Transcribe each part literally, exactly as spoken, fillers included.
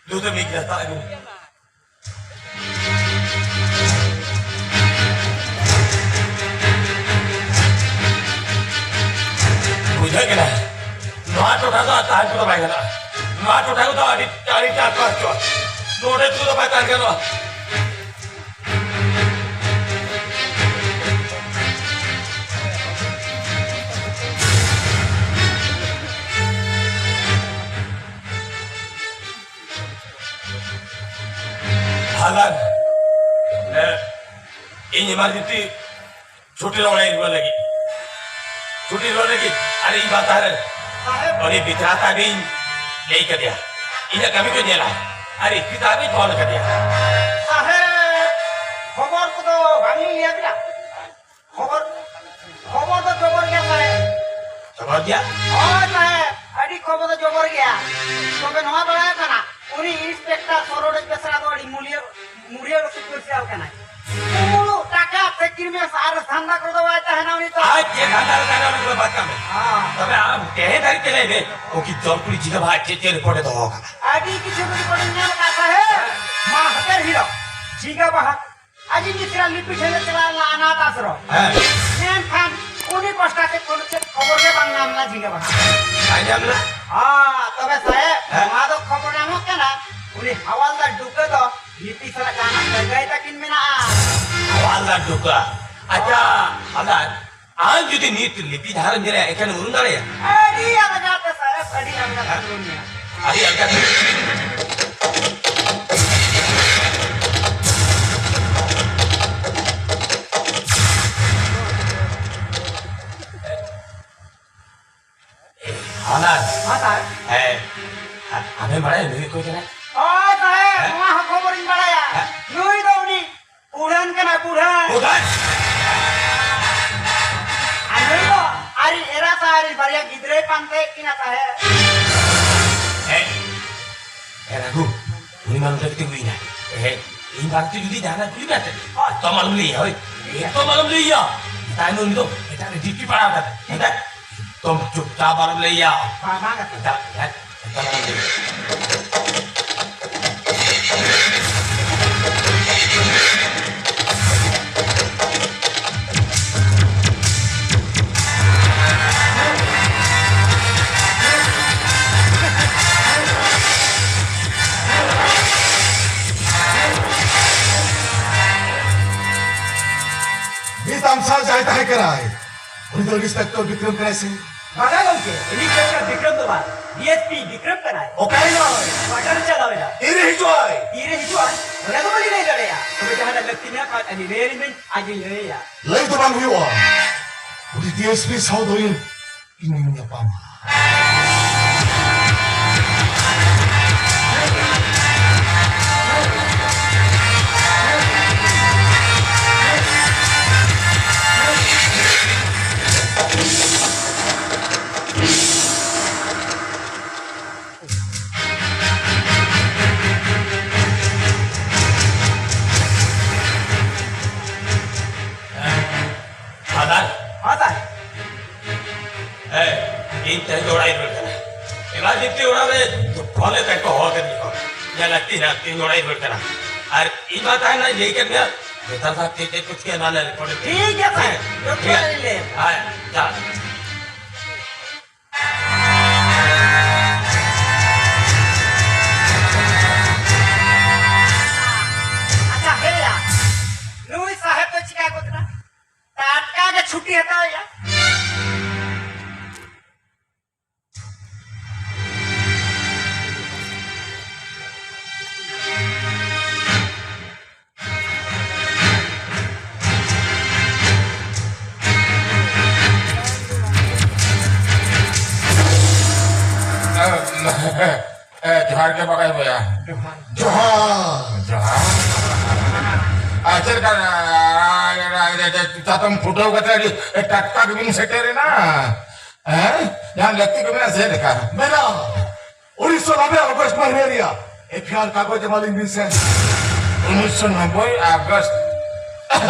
ᱫᱩ ᱫᱚ ᱢᱤᱫ ᱜᱮ ᱦᱟᱛᱟᱣ ᱟᱹᱜᱩ᱾ ᱵᱩᱡᱷᱟᱹᱜ ᱠᱟᱱᱟ, ᱱᱚᱣᱟ ᱴᱚᱴᱷᱟ ᱫᱚ ᱟᱨ ᱛᱟᱦᱮᱸ ᱠᱚᱫᱚ ᱵᱟᱭ ᱜᱟᱱᱚᱜᱼᱟ᱾ ᱱᱚᱣᱟ ᱴᱚᱴᱷᱟ ᱠᱚᱫᱚ ᱟᱹᱰᱤ, ᱟᱹᱰᱤ ᱪᱟᱥᱵᱟᱥ ᱠᱚ, ᱱᱚᱰᱮ ᱠᱚᱫᱚ ᱵᱟᱭ ᱛᱟᱦᱮᱸ ᱜᱟᱱᱚᱜᱼᱟ᱾ ᱦᱟᱞᱟᱱ, ᱮ, ᱤᱧ emergency ᱪᱷᱩᱴᱤ ᱨᱚᱲ ᱨᱩᱣᱟᱹᱲ ᱞᱟᱹᱜᱤᱫ᱾ ᱪᱷᱩᱴᱤ ᱨᱩᱣᱟᱹᱲ ᱞᱟᱹᱜᱤᱫ᱾ ᱟᱨ ᱤᱧ ᱵᱟ ᱛᱟᱦᱮᱸ ᱨᱮ᱾ ᱥᱟᱦᱮᱵ᱾ ᱩᱱᱤ ᱵᱤᱪᱟᱨᱟ ᱛᱟᱵᱤᱧ ᱞᱟᱹᱭ ᱠᱟᱫᱮᱭᱟ᱾ ᱤᱧᱟᱹᱜ ᱠᱟᱹᱢᱤ ᱠᱚ ᱧᱮᱞᱟ᱾ ᱟᱨ ᱤᱯᱤ ᱛᱟᱵᱤᱧ ᱯᱷᱳᱱ ᱠᱟᱫᱮᱭᱟ᱾ ᱥᱟᱦᱮᱵ, ᱠᱷᱚᱵᱚᱨ ᱠᱚᱫᱚ ᱵᱟᱝ ᱞᱤᱧ ᱞᱟᱹᱭ ᱟᱵᱤᱱᱟ᱾ ᱠᱷᱚᱵᱚᱨ, ᱠᱷᱚᱵᱚᱨ ᱫᱚ ᱡᱚᱵᱚᱨ ᱜᱮᱭᱟ ᱥᱟᱦᱮᱵ᱾ ᱡᱚᱵᱚᱨ ᱜᱮᱭᱟ? ᱦᱳᱭ ᱥᱟᱦᱮᱵ, ᱟᱹᱰᱤ ᱠᱷᱚᱵᱚᱨ ᱫᱚ ᱡᱚᱵᱚᱨ ᱜᱮᱭᱟ᱾ ᱛᱚᱵᱮ ᱱᱚᱣᱟ ᱵᱟᱲᱟᱭ ᱠᱟᱱᱟ, ᱩᱱᱤ inspector ᱥᱚᱨᱚᱰᱮᱡ ᱵᱮᱥᱨᱟ ᱫᱚ ᱟᱹᱰᱤ ᱢᱩᱞᱤᱭᱟᱹ, ᱢᱩᱞᱤᱭᱟᱹ ᱥᱤᱠᱟᱹᱨᱥᱤᱭᱟᱹ ᱠᱟᱱᱟᱭ᱾ ᱩᱢᱩᱞ ᱴᱟᱠᱟ ᱥᱮ ᱠᱤᱨᱢᱮᱥ ᱟᱨ ᱫᱷᱟᱱᱫᱟ ᱠᱚᱨᱮ ᱫᱚ ᱵᱟᱭ ᱛᱟᱦᱮᱱᱟ ᱩᱱᱤ ᱫᱚ᱾ ᱟᱡ ᱪᱮᱫ ᱫᱷᱟᱱᱫᱟ ᱨᱮ ᱛᱟᱦᱮᱱᱟ ᱩᱱᱤ ᱫᱚ ᱵᱟᱭ ᱛᱟᱦᱮᱱᱟ᱾ ᱦᱮᱸ᱾ ᱛᱚᱵᱮ ᱟᱢ ᱛᱮᱦᱮᱧ ᱫᱷᱟᱹᱨᱤᱡ ᱛᱮ ᱞᱟᱹᱭ ᱢᱮ, ᱩᱱᱠᱤ ᱡᱚᱞᱯᱩᱨᱤ ᱡᱷᱤᱸᱜᱟᱹ ᱵᱟᱦᱟ ᱪᱮᱫ ᱪᱮᱫ report ᱮ ᱫᱚᱦᱚ ᱟᱠᱟᱫᱟ? ᱟᱹᱰᱤ ᱠᱤᱪᱷᱩ report ᱤᱧ ᱧᱟᱢ ᱟᱠᱟᱫ ᱥᱟᱦᱮᱵ᱾ ᱢᱟ ᱦᱟᱛᱮᱨ ᱦᱤᱞᱳᱜ ᱡᱷᱤᱸᱜᱟᱹ ᱵᱟᱦᱟ ᱟᱹᱡᱤᱡ ᱢᱤᱥᱨᱟ ᱞᱤᱯᱤ ᱴᱷᱮᱱ ᱞᱮ ᱪᱟᱞᱟᱣ ᱞᱮᱱᱟ ᱚᱱᱟᱛᱷ ᱟᱥᱨᱚᱢ᱾ ᱦᱮᱸ᱾ ᱢᱮᱱᱠᱷᱟᱱ ᱩᱱᱤ ᱯᱟᱥᱴᱟ ᱥᱮᱫ ᱠᱷᱚᱱ ᱪᱮᱫ ᱠᱷᱚᱵᱚᱨ ᱜᱮ ᱵᱟᱝ ᱧᱟᱢ ᱞᱮᱱᱟ ᱡᱷᱤᱸᱜᱟᱹ ᱵᱟᱦᱟ᱾ ᱵᱟᱭ ᱧᱟᱢ ᱞᱮᱱᱟ? ᱦᱮᱸ, ᱛᱚᱵᱮ ᱥᱟᱦᱮᱵ, ᱦᱮᱸ᱾ ᱱᱚᱣᱟ ᱫᱚ ᱠᱷᱚᱵᱚᱨ ᱧᱟᱢᱚᱜ ᱠᱟᱱᱟ, ᱩᱱᱤ ᱦᱟᱣᱟᱞᱫᱟᱨ ᱰᱩᱠᱟᱹ ᱫᱚ ᱞᱤᱯᱤ ᱥᱟᱞᱟᱜ ᱡᱟᱦᱟᱱᱟᱜ ᱥᱟᱹᱜᱟᱹᱭ ᱛᱟᱹᱠᱤᱱ ᱢᱮᱱᱟᱜᱼᱟ᱾ ᱦᱟᱣᱟᱞᱫᱟᱨ ᱰᱩᱠᱟᱹ? ᱟᱪᱪᱷᱟ, ᱦᱟᱣᱟᱞᱫᱟᱨ, ᱟᱢ ᱡᱩᱫᱤ ᱱᱤᱛ ᱞᱤᱯᱤ ᱡᱟᱦᱟᱸ ᱨᱮᱢ ᱧᱮᱞᱮᱭᱟ, ᱮᱱᱠᱷᱟᱱ ᱩᱨᱩᱢ ᱫᱟᱲᱮᱭᱟᱜᱼᱟ? ᱟᱹᱰᱤ ᱟᱞᱜᱟ ᱛᱮ ᱥᱟᱦᱮᱵ, ᱟᱹᱰᱤ ᱟᱞᱜᱟ ᱛᱮ ᱩᱨᱩᱢ ᱢᱮᱭᱟ᱾ ᱟᱹᱰᱤ ᱟᱞᱜᱟ ᱛᱮ᱾ ᱦᱟᱱᱟ᱾ ᱦᱮᱸ, ᱥᱟᱦᱮᱵ᱾ ᱦᱮᱸ᱾ ᱟ-, ᱟᱢᱮᱢ ᱵᱟᱲᱟᱭᱟ ᱱᱩᱭ ᱚᱠᱚᱭ ᱠᱟᱱᱟᱭ? ᱦᱳᱭ ᱥᱟᱦᱮᱵ, ᱦᱮᱸ? ᱱᱚᱣᱟ ᱦᱚᱸ ᱠᱷᱚᱵᱚᱨᱤᱧ ᱵᱟᱲᱟᱭᱟ᱾ ᱦᱮᱸ? ᱱᱩᱭ ᱫᱚ ᱩᱱᱤ ᱵᱩᱲᱦᱟᱹᱱ ᱠᱟᱱᱟᱭ, ᱵᱩᱲᱦᱟᱹᱱ᱾ ᱵᱩᱲᱦᱟᱹᱱ? ᱟᱨ ᱱᱩᱭ ᱫᱚ ᱟᱨ ᱤᱧ ᱮᱨᱟ ᱥᱟᱶ ᱟᱨ ᱤᱧ ᱵᱟᱨᱭᱟ ᱜᱤᱫᱽᱨᱟᱹᱭ ᱯᱟᱱᱛᱮᱭᱮᱫ ᱠᱤᱱᱟ ᱥᱟᱦᱮᱵ᱾ ᱦᱮᱸ? ᱮ ᱨᱟᱹᱜᱷᱩ, ᱩᱱᱤ ᱢᱟ ᱱᱚᱛᱮ ᱨᱮ ᱛᱤᱸᱜᱩᱭᱮᱱᱟ᱾ ᱮ, ᱤᱧ ᱵᱟᱨᱮᱛᱮ ᱡᱩᱫᱤ ᱡᱟᱦᱟᱱᱟᱜ ᱠᱩᱞᱤ ᱢᱮᱭᱟ ᱥᱮ, ᱮᱠᱫᱚᱢ ᱟᱞᱚᱢ ᱞᱟᱹᱭᱟ, ᱦᱳᱭ᱾ ᱮᱠᱫᱚᱢ ᱟᱞᱚᱢ ᱞᱟᱹᱭᱟ᱾ ᱢᱮᱛᱟᱭ ᱢᱮ ᱩᱱᱤ ᱫᱚ ᱮᱴᱟᱜ ᱨᱮ duty ᱯᱟᱲᱟᱣ ᱠᱟᱫᱟ᱾ ᱢᱮᱛᱟᱭ, ᱮᱠᱫᱚᱢ ᱪᱩᱯᱪᱟᱯ ᱟᱞᱚᱢ ᱞᱟᱹᱭᱟ᱾ ᱵᱟᱝ, ᱵᱟᱝ ᱠᱟᱛᱷᱟ᱾ ᱮᱴᱟᱜ, ᱮᱴᱟᱜ, ᱢᱤᱫ ᱟᱢᱥᱟ ᱡᱟᱦᱟᱸᱭ ᱛᱟᱦᱮᱸ ᱠᱟᱱᱟᱭ, ᱩᱱᱤ ᱫᱚ ᱤᱱᱥᱯᱮᱠᱴᱚᱨ ᱵᱤᱠᱨᱚᱢ ᱠᱟᱱᱟᱭ ᱥᱮ? ᱵᱟᱝᱟ ᱜᱚᱢᱠᱮ, ᱤᱱᱥᱯᱮᱠᱴᱚᱨ ᱵᱤᱠᱨᱚᱢ ᱫᱚ ᱵᱟᱝ, ᱰᱤᱮᱥᱯᱤ ᱵᱤᱠᱨᱚᱢ ᱠᱟᱱᱟᱭ᱾ ᱚᱠᱟᱭ ᱱᱟᱭ? ᱠᱣᱟᱴᱟᱨ ᱮ ᱪᱟᱞᱟᱣ ᱮᱱᱟ᱾ ᱛᱤᱨᱮ ᱦᱤᱡᱩᱜ ᱟᱭ? ᱛᱤᱨᱮ ᱦᱤᱡᱩᱜ ᱟᱭ? ᱚᱱᱟ ᱫᱚ ᱵᱟᱹᱞᱤᱧ ᱞᱟᱹᱭ ᱫᱟᱲᱮᱭᱟᱜᱼᱟ, ᱛᱚᱵᱮ ᱡᱟᱦᱟᱱᱟᱜ ᱞᱟᱹᱠᱛᱤ ᱢᱮᱱᱟᱜ ᱠᱷᱟᱱ ᱟᱹᱞᱤᱧ ᱞᱟᱹᱭ ᱟᱹᱞᱤᱧ ᱵᱤᱱ, ᱟᱡ ᱞᱤᱧ ᱞᱟᱹᱭ ᱟᱭᱟ᱾ ᱞᱟᱹᱭ ᱫᱚ ᱵᱟᱝ ᱦᱩᱭᱩᱜᱼᱟ, ᱩᱱᱤ ᱰᱤᱮᱥᱯᱤ ᱥᱟᱶ ᱫᱚ ᱤᱧ ᱤᱧᱤᱧ ᱧᱟᱯᱟᱢᱟ᱾ ᱯᱷᱟᱫᱟᱨ᱾ ᱦᱚᱸ ᱥᱟᱨ᱾ ᱦᱮᱸ, ᱤᱧ ᱛᱮᱦᱮᱧ ᱫᱚ ᱚᱲᱟᱜ ᱤᱧ ᱨᱩᱣᱟᱹᱲ ᱠᱟᱱᱟ᱾ ᱮᱢᱟᱨᱡᱮᱱᱥᱤ ᱚᱲᱟᱜ ᱨᱮ ᱯᱷᱳᱱ ᱞᱮᱫ ᱛᱟᱦᱮᱸ ᱠᱚ, ᱦᱚᱦᱚ ᱠᱟᱹᱫᱤᱧᱟ ᱠᱚ᱾ ᱤᱧᱟᱹᱜ ᱞᱟᱹᱠᱛᱤ ᱦᱮᱱᱟᱜ ᱛᱤᱧ ᱚᱲᱟᱜ ᱤᱧ ᱨᱩᱣᱟᱹᱲ ᱠᱟᱱᱟ᱾ ᱟᱨ ᱤᱧ ᱢᱟ ᱛᱟᱦᱮᱱᱟ, ᱞᱟᱹᱭ ᱠᱟᱫ ᱢᱮᱭᱟ, ᱱᱮᱛᱟᱨ ᱫᱚ ᱪᱮᱫ ᱪᱮᱫ ᱠᱚ ᱪᱤᱠᱟᱹᱭᱟ, ᱚᱱᱟ ᱞᱮ ᱨᱮᱠᱚᱨᱰ ᱴᱷᱤᱠ ᱜᱮᱭᱟ ᱥᱟᱨ, ᱴᱷᱤᱠ ᱜᱮᱭᱟ᱾ ᱡᱚᱛᱚ ᱞᱤᱧ ᱞᱟᱹᱭᱟ᱾ ᱦᱮᱸ, ᱪᱟ᱾ ᱟᱪᱪᱷᱟ, ᱦᱮᱸᱭᱟ, ᱱᱩᱭ ᱥᱟᱦᱮᱵ ᱫᱚ ᱪᱤᱠᱟ ᱜᱚᱫ ᱮᱱᱟ? ᱴᱟᱴᱠᱟ ᱜᱮ ᱪᱷᱩᱴᱤ ᱦᱟᱛᱟᱣᱮᱭᱟ᱾ ᱮ, ᱡᱚᱦᱟᱨ ᱜᱮ ᱵᱟᱲᱟᱭ ᱵᱚᱭᱟ᱾ ᱡᱚᱦᱟᱨ᱾ ᱡᱚᱦᱟᱨ᱾ ᱟᱨ ᱪᱮᱫ ᱞᱮᱠᱟ, ᱟ, ᱟ, ᱟ, ᱪᱟᱛᱚᱢ ᱯᱷᱩᱴᱟᱹᱣ ᱠᱟᱛᱮ ᱟᱹᱰᱤ ᱴᱟᱴᱠᱟ ᱜᱮᱵᱤᱱ ᱥᱮᱴᱮᱨᱮᱱᱟ? ᱦᱮᱸ? ᱡᱟᱦᱟᱸ ᱞᱟᱹᱠᱛᱤ ᱠᱚ ᱢᱮᱱᱟᱜᱼᱟ, ᱪᱮᱫ ᱞᱮᱠᱟ? ᱢᱮᱱᱟᱜᱼᱟ᱾ ᱩᱱᱤᱥᱥᱚ ᱱᱚᱵᱵᱳᱭ ᱚᱜᱚᱥᱴ ᱢᱟᱹᱦᱱᱟᱹ ᱨᱮᱭᱟᱜ ᱮᱯᱷ ᱟᱭ ᱟᱨ ᱠᱟᱜᱚᱡᱽ ᱮᱢᱟᱞᱤᱧ ᱵᱤᱱ ᱥᱮ᱾ ᱩᱱᱤᱥᱥᱚ ᱱᱚᱵᱵᱳᱭ ᱟᱜᱚᱥᱴ᱾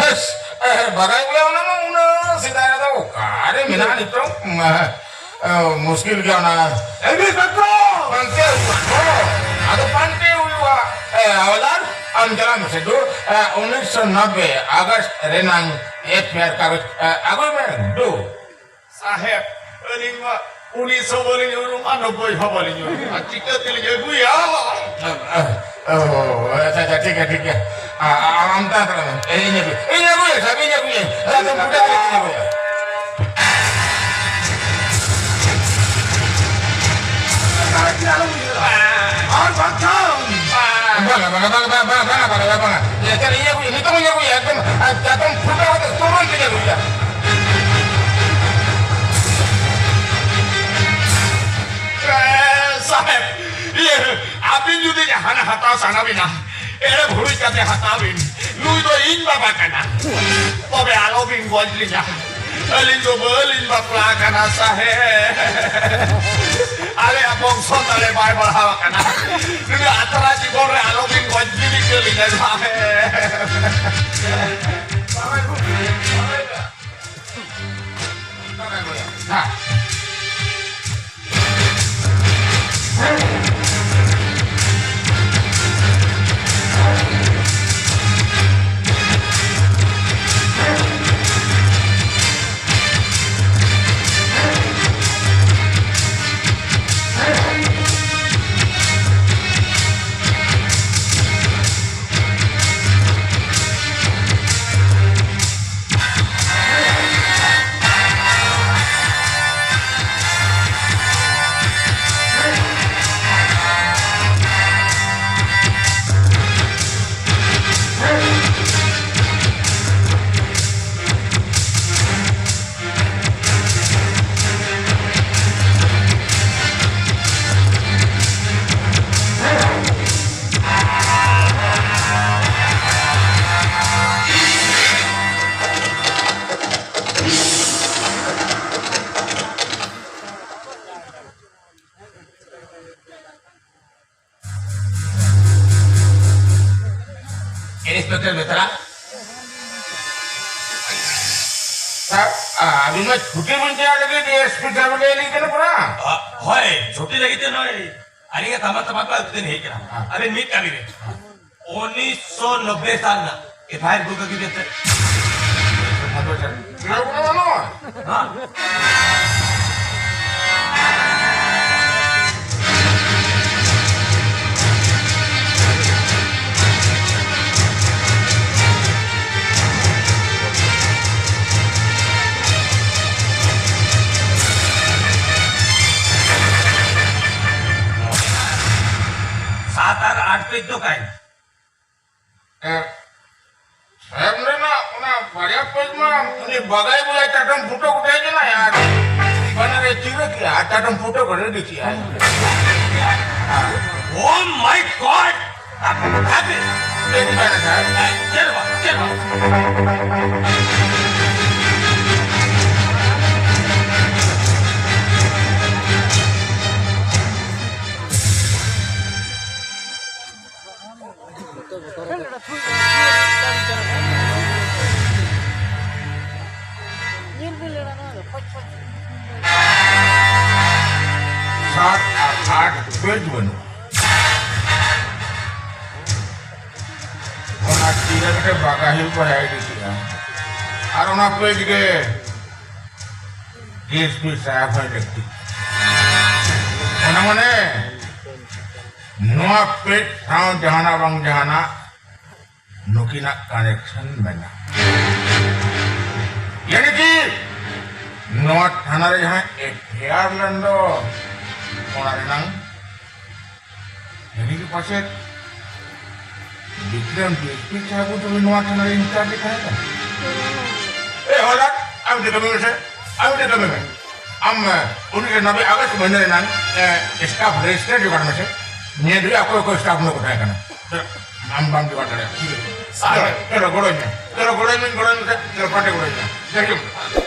ᱵᱟᱲᱟᱭ ᱜᱮᱭᱟ ᱚᱱᱟ ᱢᱟ, ᱩᱱᱟᱹᱜ ᱥᱮᱫᱟᱭ ᱨᱮᱫᱚ ᱚᱠᱟᱨᱮ ᱢᱮᱱᱟᱜᱼᱟ ᱱᱤᱛᱚᱝ? ᱢᱩᱥᱠᱤᱞ ᱜᱮᱭᱟ ᱚᱱᱟ᱾ MB doctor! ᱯᱟᱱᱛᱮ ᱦᱩᱭᱩᱜᱼᱟ᱾ ᱟᱫᱚ ᱯᱟᱱᱛᱮ ᱦᱩᱭᱩᱜᱼᱟ᱾ ᱮ, ᱦᱟᱣᱞᱫᱟᱨ, ᱟᱢ ᱪᱟᱞᱟᱜ ᱢᱮᱥᱮ ᱫᱩ, ᱮ, ᱩᱱᱤᱥᱥᱚ ᱱᱚᱵᱵᱳᱭ ᱟᱜᱚᱥᱴ ᱨᱮᱱᱟᱝ ᱮᱯᱷ ᱟᱭ ᱟᱨ ᱠᱟᱜᱚᱡᱽ, ᱮ, ᱟᱹᱜᱩᱭ ᱢᱮ ᱫᱩ᱾ ᱥᱟᱦᱮᱵᱽ, ᱟᱹᱞᱤᱧ ᱢᱟ ᱩᱱᱤᱥᱥᱚ ᱵᱟᱹᱞᱤᱧ ᱩᱨᱩᱢᱟ, ᱱᱚᱵᱵᱳᱭ ᱦᱚᱸ ᱵᱟᱹᱞᱤᱧ ᱩᱨᱩᱢᱟ᱾ ᱪᱤᱠᱟᱹ ᱛᱮᱞᱤᱧ ᱟᱹᱜᱩᱭᱟ? ᱚ, ᱟᱪᱪᱷᱟ, ᱟᱪᱪᱷᱟ, ᱴᱷᱤᱠ ᱜᱮᱭᱟ, ᱴᱷᱤᱠ ᱜᱮᱭᱟ᱾ ᱟ, ᱟ, ᱟᱢ ᱛᱟᱲᱟᱢ ᱛᱟᱲᱟᱢ ᱢᱮ᱾ ᱤᱧ ᱟᱹᱜᱩᱭᱟ, ᱤᱧ ᱟᱹᱜᱩᱭᱟ, ᱥᱟᱦᱮᱵᱽ, ᱤᱧ ᱟᱹᱜᱩᱭᱟ᱾ ᱮᱠᱫᱚᱢ ᱯᱷᱩᱴᱟᱹ ᱛᱮᱜᱮ ᱤᱧ ᱟᱹᱜᱩᱭᱟ᱾ ᱟᱨ ᱵᱟᱝᱠᱷᱟᱱ ᱵᱟᱝᱟ, ᱵᱟᱝᱟ, ᱵᱟᱝᱟ᱾ ᱮᱠᱟᱞ ᱤᱧ ᱟᱹᱜᱩᱭᱟ, ᱱᱤᱛᱚᱜ ᱤᱧ ᱟᱹᱜᱩᱭᱟ, ᱮᱠᱫᱚᱢ, ᱟᱨ ᱪᱟᱛᱚᱢ ᱯᱷᱩᱴᱟᱹᱣ ᱠᱟᱛᱮ ᱛᱩᱨᱟᱹᱛ ᱤᱧ ᱟᱹᱜᱩᱭᱟ᱾ ᱮ, ᱥᱟᱦᱮᱵᱽ, ᱤᱭᱟᱹ, ᱟᱹᱵᱤᱱ ᱡᱩᱫᱤ ᱡᱟᱦᱟᱱᱟᱜ ᱦᱟᱛᱟᱣ ᱥᱟᱱᱟ ᱵᱤᱱᱟ, ᱮᱲᱮ ᱵᱷᱩᱲᱩᱡ ᱠᱟᱛᱮ ᱦᱟᱛᱟᱣ ᱵᱤᱱ᱾ ᱱᱩᱭ ᱫᱚ ᱤᱧ ᱵᱟᱵᱟ ᱠᱟᱱᱟ᱾ ᱛᱚᱵᱮ ᱟᱞᱚᱵᱤᱱ ᱜᱚᱡ ᱞᱤᱧᱟ᱾ ᱟᱹᱞᱤᱧ ᱫᱚ ᱵᱟᱹᱞᱤᱧ ᱵᱟᱯᱞᱟ ᱟᱠᱟᱱᱟ ᱥᱟᱦᱮᱵᱽ᱾ ᱟᱞᱮᱭᱟᱜ ᱵᱚᱝᱥᱚ ᱛᱟᱞᱮ ᱵᱟᱭ ᱵᱟᱲᱦᱟᱣ ᱟᱠᱟᱱᱟ᱾ ᱱᱩᱭ ᱟᱛᱨᱟ ᱡᱤᱵᱚᱱ ᱨᱮ ᱟᱞᱚᱵᱤᱱ ᱜᱚᱡ ᱜᱤᱰᱤ ᱠᱟᱹᱞᱤᱧᱟ ᱥᱟᱦᱮᱵᱽ᱾ ᱤᱱᱥᱯᱮᱠᱴᱚᱨ ᱵᱮᱛᱨᱟ᱾ ᱥᱟᱨ, ᱟᱹᱵᱤᱱ ᱢᱟ ᱪᱷᱩᱴᱤ ᱵᱤᱱ ᱪᱟᱞᱟᱜ ᱞᱟᱹᱜᱤᱫ, ᱮᱥ ᱯᱤ ᱥᱟᱨ ᱵᱤᱱ ᱞᱟᱹᱭ ᱟᱹᱞᱤᱧ ᱠᱟᱱᱟ ᱯᱩᱨᱟ᱾ ᱟ, ᱦᱳᱭ, ᱪᱷᱩᱴᱤ ᱞᱟᱹᱜᱤᱫ ᱛᱮ ᱱᱚᱜᱼᱚᱭ ᱟᱹᱞᱤᱧᱟᱜ ᱛᱟᱢᱟ ᱛᱟᱢᱟ ᱠᱚ ᱟᱹᱜᱩ ᱠᱟᱛᱮ ᱦᱮᱡ ᱠᱟᱱᱟ᱾ ᱦᱮᱸ᱾ ᱟᱹᱵᱤᱱ ᱢᱤᱫ ᱠᱟᱹᱢᱤ ᱨᱮ, ᱩᱱᱤᱥᱥᱚ ᱱᱚᱵᱵᱳᱭ ᱥᱟᱞ ᱨᱮᱱᱟᱜ ᱮᱯᱷ ᱟᱭ ᱟᱨ ᱠᱚ ᱟᱹᱜᱩ ᱠᱮᱫᱟ᱾ ᱦᱮᱸ᱾ ᱥᱟᱛ ᱟᱨ ᱟᱴ ᱯᱮᱡᱽ ᱫᱚ ᱚᱠᱟᱭᱮᱱᱟ? ᱮ, ᱥᱟᱦᱮᱵᱽ ᱨᱮᱱᱟᱜ ᱚᱱᱟ ᱵᱟᱨᱭᱟ ᱯᱮᱡᱽ ᱢᱟ ᱩᱱᱤ ᱵᱟᱜᱟᱭ ᱵᱚᱭᱦᱟ ᱪᱟᱴᱚᱢ ᱯᱷᱩᱴᱟᱹ ᱠᱚᱴᱮᱡ ᱮᱱᱟᱭ ᱟᱨ ᱵᱟᱱᱟᱨᱮ ᱪᱤᱨᱟᱹ ᱠᱮᱜᱼᱟ ᱟᱨ ᱪᱟᱴᱚᱢ ᱯᱷᱩᱴᱟᱹ ᱠᱚ ᱨᱮᱰᱤ ᱠᱮᱜᱼᱟ᱾ Oh my God! ᱦᱟᱯᱮ, ᱪᱮᱫ ᱢᱮᱱᱟ ᱥᱟᱦᱮᱵᱽ? ᱪᱮᱫ ᱦᱚᱸ ᱵᱟᱝ, ᱪᱮᱫ ᱦᱚᱸ ᱵᱟᱝ᱾ ᱥᱟᱛ ᱟᱨ ᱟᱴ ᱯᱮᱡᱽ ᱵᱟᱹᱱᱩᱜᱼᱟ᱾ ᱚᱱᱟ ᱛᱤᱨᱮ ᱢᱤᱫᱴᱮᱱ ᱵᱟᱜᱟ ᱦᱤᱞ ᱠᱚ ᱦᱮᱡ ᱤᱫᱤ ᱠᱮᱜᱼᱟ᱾ ᱟᱨ ᱚᱱᱟ ᱯᱮᱡᱽ ᱜᱮ ᱰᱤ ᱮᱥ ᱯᱤ ᱥᱟᱦᱮᱵᱽ ᱦᱚᱸᱭ ᱞᱟᱹᱠᱛᱤ᱾ ᱚᱱᱟ ᱢᱟᱱᱮ ᱱᱚᱣᱟ ᱯᱮᱡᱽ ᱥᱟᱶ ᱡᱟᱦᱟᱱᱟᱜ ᱵᱟᱝ ᱡᱟᱦᱟᱱᱟᱜ ᱱᱩᱠᱤᱱᱟᱜ ᱠᱟᱱᱮᱠᱥᱚᱱ ᱢᱮᱱᱟᱜᱼᱟ᱾ ᱭᱟᱱᱤ ᱠᱤ ᱱᱚᱣᱟ ᱛᱷᱟᱱᱟ ᱨᱮ ᱡᱟᱦᱟᱸ ᱮᱯᱷ ᱟᱭ ᱟᱨ ᱞᱮᱱ ᱫᱚ, ᱚᱱᱟ ᱨᱮᱱᱟᱝ ᱭᱟᱱᱤ ᱠᱤ ᱯᱟᱪᱮᱫ ᱵᱤᱠᱨᱚᱢ ᱰᱤ ᱮᱥ ᱯᱤ ᱥᱟᱦᱮᱵᱽ ᱩᱱᱤ ᱱᱚᱣᱟ ᱛᱷᱟᱱᱟ ᱨᱮ ᱤᱱᱪᱟᱨᱡᱽ ᱮ ᱛᱟᱦᱮᱸ ᱠᱟᱱᱟ᱾ ᱮ ᱦᱚᱞᱟ, ᱟᱢ ᱫᱚ ᱠᱟᱹᱢᱤ ᱢᱮᱥᱮ, ᱟᱢ ᱫᱚ ᱠᱟᱹᱢᱤ ᱢᱮ᱾ ᱟᱢ, ᱮ, ᱩᱱᱤ ᱜᱮ ᱱᱚᱵᱮ ᱟᱜᱚᱥᱴ ᱢᱟᱹᱦᱱᱟᱹ ᱨᱮᱱᱟᱝ, ᱮ, ᱥᱴᱟᱯ ᱨᱮᱡᱤᱥᱴᱟᱨ ᱡᱚᱜᱟᱲ ᱢᱮᱥᱮ᱾ ᱧᱮᱞ ᱦᱩᱭᱩᱜᱼᱟ ᱚᱠᱚᱭ ᱚᱠᱚᱭ ᱥᱴᱟᱯ ᱱᱚᱰᱮ ᱠᱚ ᱛᱟᱦᱮᱸ ᱠᱟᱱᱟ᱾ ᱟᱢ ᱵᱟᱢ ᱡᱚᱜᱟᱲ ᱫᱟᱲᱮᱭᱟᱜᱼᱟ᱾ ᱴᱷᱤᱠ ᱟᱪᱷᱮ᱾ ᱪᱚᱞᱚ, ᱪᱚᱞᱚ, ᱜᱚᱲᱚᱧ ᱢᱮ᱾ ᱪᱚᱞᱚ, ᱜᱚᱲᱚᱧ ᱢᱮ, ᱜᱚᱲᱚᱧ ᱢᱮ᱾ ᱪᱚᱞᱚ, ᱯᱟᱴᱮ ᱜᱚᱲᱚᱧ ᱢᱮ᱾ ᱡᱟᱭ ᱦᱳᱠ᱾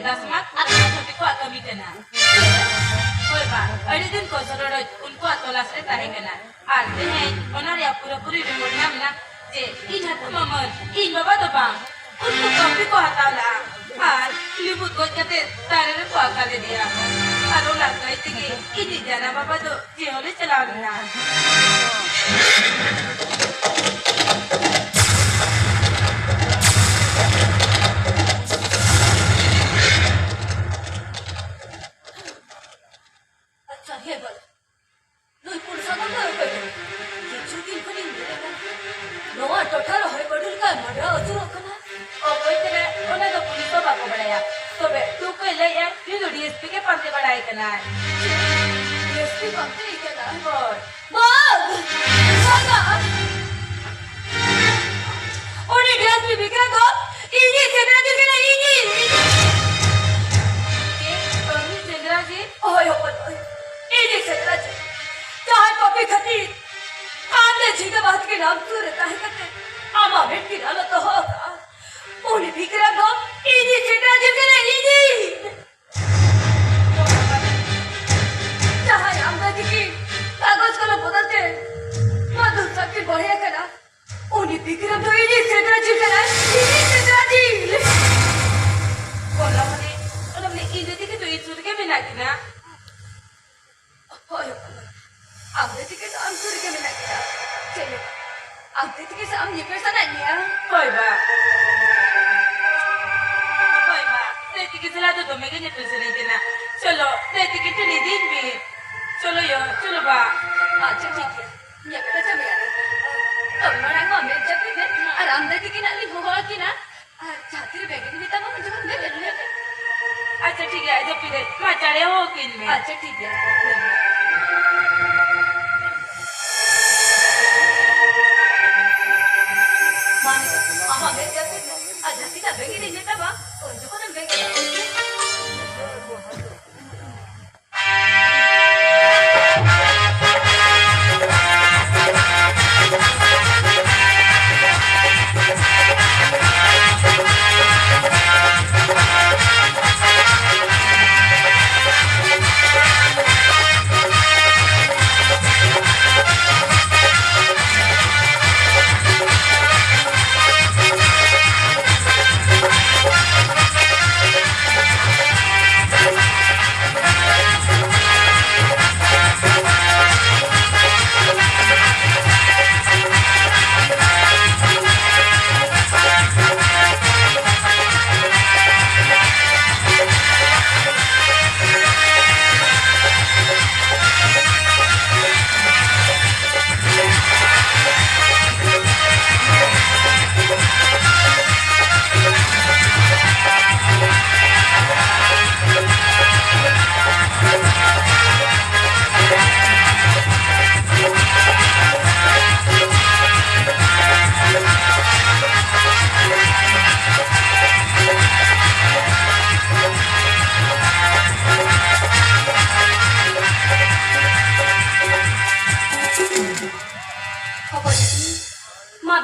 ᱫᱟᱥᱢᱟᱛ ᱟᱨ ᱦᱟᱹᱛᱤ ᱠᱚᱣᱟᱜ ᱠᱟᱹᱢᱤ ᱠᱟᱱᱟ᱾ ᱦᱳᱭ ᱵᱟ, ᱟᱹᱰᱤ ᱫᱤᱱ ᱠᱚ ᱥᱚᱨᱚᱲᱚᱡ ᱩᱱᱠᱩᱣᱟᱜ ᱛᱚᱞᱟᱥ ᱨᱮ ᱛᱟᱦᱮᱸ ᱠᱟᱱᱟ᱾ ᱟᱨ ᱛᱮᱦᱮᱧ ᱚᱱᱟ ᱨᱮᱭᱟᱜ ᱯᱩᱨᱟᱹᱯᱩᱨᱤ ᱨᱤᱯᱳᱨᱴ ᱧᱟᱢ ᱮᱱᱟ ᱡᱮ ᱤᱧ ᱦᱟᱛᱟᱣ ᱢᱟᱢᱟᱹᱱ, ᱤᱧ ᱵᱟᱵᱟ ᱫᱚ ᱵᱟᱝ, ᱩᱱᱠᱩ ᱠᱟᱹᱯᱤ ᱠᱚ ᱦᱟᱛᱟᱣ ᱞᱟᱜᱼᱟ ᱟᱨ ᱞᱤᱵᱩᱫ ᱜᱚᱡ ᱠᱟᱛᱮ ᱫᱟᱨᱮ ᱨᱮᱠᱚ ᱟᱠᱟ ᱞᱮᱫᱮᱭᱟ᱾ ᱟᱨ ᱚᱱᱟ ᱠᱟᱹᱭ ᱛᱮᱜᱮ ᱤᱧᱤᱡ ᱡᱟᱱᱟᱢ ᱵᱟᱵᱟ ᱫᱚ ᱡᱮᱦᱚᱞᱮ ᱪᱟᱞᱟᱣ ᱞᱮᱱᱟ᱾ ᱟᱪᱪᱷᱟ, ᱦᱮᱸ ᱵᱟᱹᱵᱩ᱾ ᱱᱩᱭ ᱯᱩᱲᱥᱟ ᱫᱚ ᱚᱠᱚᱭ ᱠᱟᱱᱟᱭ? ᱠᱤᱪᱷᱩ ᱫᱤᱱ ᱠᱷᱚᱱᱤᱧ ᱧᱮᱞᱮ ᱠᱟᱱᱟ᱾ ᱱᱚᱣᱟ ᱴᱚᱴᱷᱟ ᱨᱮ ᱦᱚᱭ ᱵᱟᱹᱰᱩ ᱞᱮᱠᱟᱭ ᱢᱟᱰᱨᱟᱣ ᱟᱹᱪᱩᱨᱚᱜ ᱠᱟᱱᱟ᱾ ᱚᱠᱚᱭ ᱠᱟᱱᱟᱭ, ᱚᱱᱟ ᱫᱚ ᱯᱩᱞᱤᱥ ᱦᱚᱸ ᱵᱟᱠᱚ ᱵᱟᱲᱟᱭᱟ᱾ ᱛᱚᱵᱮ ᱴᱩᱠᱩᱭ ᱞᱟᱹᱭᱮᱜᱼᱟ, ᱱᱩᱭ ᱫᱚ ᱰᱤ ᱮᱥ ᱯᱤ ᱜᱮ ᱯᱟᱱᱛᱮ ᱵᱟᱲᱟᱭ ᱠᱟᱱᱟᱭ᱾ ᱪᱮᱫ? ᱰᱤ ᱮᱥ ᱯᱤ ᱯᱟᱱᱛᱮᱭ ᱠᱟᱱᱟ? ᱦᱳᱭ᱾ ᱵᱟᱝ! ᱵᱟᱝᱟ! ᱩᱱᱤ ᱰᱤ ᱮᱥ ᱯᱤ ᱵᱤᱠᱨᱚᱢ ᱫᱚ ᱤᱧᱤᱡ ᱥᱮᱸᱫᱽᱨᱟ ᱡᱤᱞ ᱠᱟᱱᱟᱭ, ᱤᱧᱤᱡ! ᱪᱮᱫ? ᱟᱢᱤᱡ ᱥᱮᱸᱫᱽᱨᱟ ᱡᱤᱞ? ᱦᱳᱭ, ᱦᱚᱯᱚᱱ, ᱦᱳᱭ᱾ ᱤᱧᱤᱡ ᱥᱮᱸᱫᱽᱨᱟ ᱡᱤᱞ᱾ ᱡᱟᱦᱟᱸᱭ ᱯᱟᱯᱤ ᱠᱷᱟᱹᱛᱤᱨ ᱟᱢ ᱫᱚ ᱡᱷᱤᱸᱜᱟᱹ ᱵᱟᱦᱟ ᱛᱟᱹᱠᱤᱱ ᱟᱢ ᱥᱩᱨ ᱨᱮ ᱛᱟᱦᱮᱸ ᱠᱟᱛᱮ ᱟᱢᱟᱜ ᱢᱮᱫ ᱠᱤᱱ ᱟᱞᱚ ᱫᱚᱦᱚ ᱠᱟᱜᱼᱟ᱾ ᱩᱱᱤ ᱵᱤᱠᱨᱚᱢ ᱫᱚ ᱤᱧᱤᱡ ᱥᱮᱸᱫᱽᱨᱟ ᱡᱤᱞ ᱠᱟᱱᱟᱭ, ᱤᱧᱤᱡ! ᱡᱟᱦᱟᱸᱭ ᱟᱢ ᱫᱟᱹᱭ ᱛᱤᱠᱤᱱ ᱠᱟᱜᱚᱡᱽ ᱠᱚᱞᱚᱢ ᱵᱚᱫᱚᱞ ᱛᱮ ᱢᱟᱫᱷᱩᱨ ᱥᱟᱶ ᱠᱤᱱ ᱵᱚᱲᱦᱮ ᱟᱠᱟᱱᱟ, ᱩᱱᱤ ᱵᱤᱠᱨᱚᱢ ᱫᱚ ᱤᱧᱤᱡ ᱥᱮᱸᱫᱽᱨᱟ ᱡᱤᱞ ᱠᱟᱱᱟᱭ, ᱤᱧᱤᱡ ᱥᱮᱸᱫᱽᱨᱟ ᱡᱤᱞ᱾ ᱠᱚᱢᱞᱟᱢᱚᱱᱤ, ᱠᱚᱢᱞᱟᱢᱚᱱᱤ, ᱤᱧ ᱫᱟᱹᱭ ᱛᱤᱠᱤᱱ ᱫᱚ ᱤᱧ ᱥᱩᱨ ᱨᱮᱜᱮ ᱢᱮᱱᱟᱜ ᱠᱤᱱᱟ᱾ ᱦᱳᱭ, ᱦᱳᱭ᱾ ᱟᱢ ᱫᱟᱹᱭ ᱛᱤᱠᱤᱱ ᱫᱚ ᱟᱢ ᱥᱩᱨ ᱨᱮᱜᱮ ᱢᱮᱱᱟᱜ ᱠᱤᱱᱟ᱾ ᱪᱮᱫ ᱞᱮᱠᱟ? ᱟᱢ ᱫᱟᱹᱭ ᱛᱤᱠᱤᱱ ᱥᱟᱶ ᱟᱢ ᱧᱮᱯᱮᱞ ᱥᱟᱱᱟᱭᱮᱫ ᱢᱮᱭᱟ? ᱦᱳᱭ ᱵᱟ᱾ ᱦᱳᱭ ᱵᱟ, ᱫᱟᱹᱭ ᱛᱤᱠᱤᱱ ᱥᱟᱞᱟᱜ ᱫᱚ ᱫᱚᱢᱮ ᱜᱮ ᱧᱮᱯᱮᱞ ᱥᱟᱱᱟᱧ ᱠᱟᱱᱟ᱾ ᱪᱚᱞᱚ, ᱫᱟᱹᱭ ᱛᱤᱠᱤᱱ ᱴᱷᱮᱱ ᱤᱫᱤᱧ ᱢᱮ᱾ ᱪᱚᱞᱚ ᱭᱳ, ᱪᱚᱞᱚ ᱵᱟ᱾ ᱟᱪᱪᱷᱟ, ᱴᱷᱤᱠ ᱜᱮᱭᱟ᱾ ᱧᱮᱯᱮᱞ ᱦᱚᱪᱚ ᱢᱮᱭᱟ ᱞᱮ᱾ ᱛᱚᱵᱮ ᱢᱟᱲᱟᱝ ᱢᱟ ᱢᱮᱫ ᱡᱟᱹᱯᱤᱫ ᱢᱮ᱾ ᱟᱨ ᱟᱢ ᱫᱟᱹᱭ ᱛᱤᱠᱤᱱ ᱦᱟᱸᱜ ᱞᱤᱧ ᱦᱚᱦᱚ ᱟᱹᱠᱤᱱᱟ᱾ ᱟᱨ ᱡᱟᱦᱟᱸ ᱛᱤᱨᱮ ᱵᱮᱸᱜᱮᱫ ᱢᱮᱛᱟᱢᱟ, ᱩᱱ ᱡᱚᱠᱷᱚᱱ ᱵᱮᱸᱜᱮᱫ ᱢᱮ᱾ ᱟᱪᱪᱷᱟ, ᱴᱷᱤᱠ ᱜᱮᱭᱟ, ᱡᱟᱹᱯᱤᱫ ᱨᱮ᱾ ᱢᱟ, ᱪᱟᱲᱮ ᱦᱚᱦᱚ ᱠᱤᱱ ᱢᱮ᱾ ᱟᱪᱪᱷᱟ, ᱴᱷᱤᱠ ᱜᱮᱭᱟ᱾ ᱢᱟ, ᱱᱤᱛᱚᱜ ᱟᱢᱟᱜ ᱢᱮᱫ ᱡᱟᱹᱯᱤᱫ ᱢᱮ᱾ ᱟᱨ ᱡᱟᱦᱟᱸ ᱛᱤᱱᱟᱹᱜ ᱵᱮᱸᱜᱮᱫ ᱤᱧ ᱢᱮᱛᱟᱢᱟ, ᱩᱱ ᱡᱚᱠᱷᱚᱱᱮᱢ ᱵᱮᱸᱜᱮᱫ ᱢᱮ᱾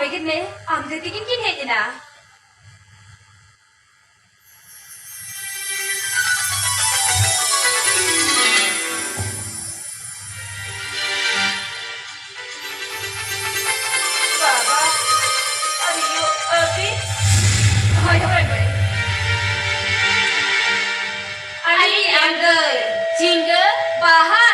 ᱞᱟᱹᱜᱤᱫ ᱢᱮ, ᱟᱢ ᱫᱚ ᱛᱤᱠᱤᱱ ᱠᱤᱱ ᱦᱮᱡ ᱮᱱᱟ᱾ ᱵᱟᱵᱟ, ᱟᱨ ᱭᱳ, ᱟᱹᱵᱤᱱ? ᱦᱳᱭ, ᱦᱳᱭ, ᱦᱳᱭ᱾ ᱟᱹᱞᱤᱧ ᱟᱢ ᱫᱚ ᱡᱷᱤᱸᱜᱟᱹ ᱵᱟᱦᱟ᱾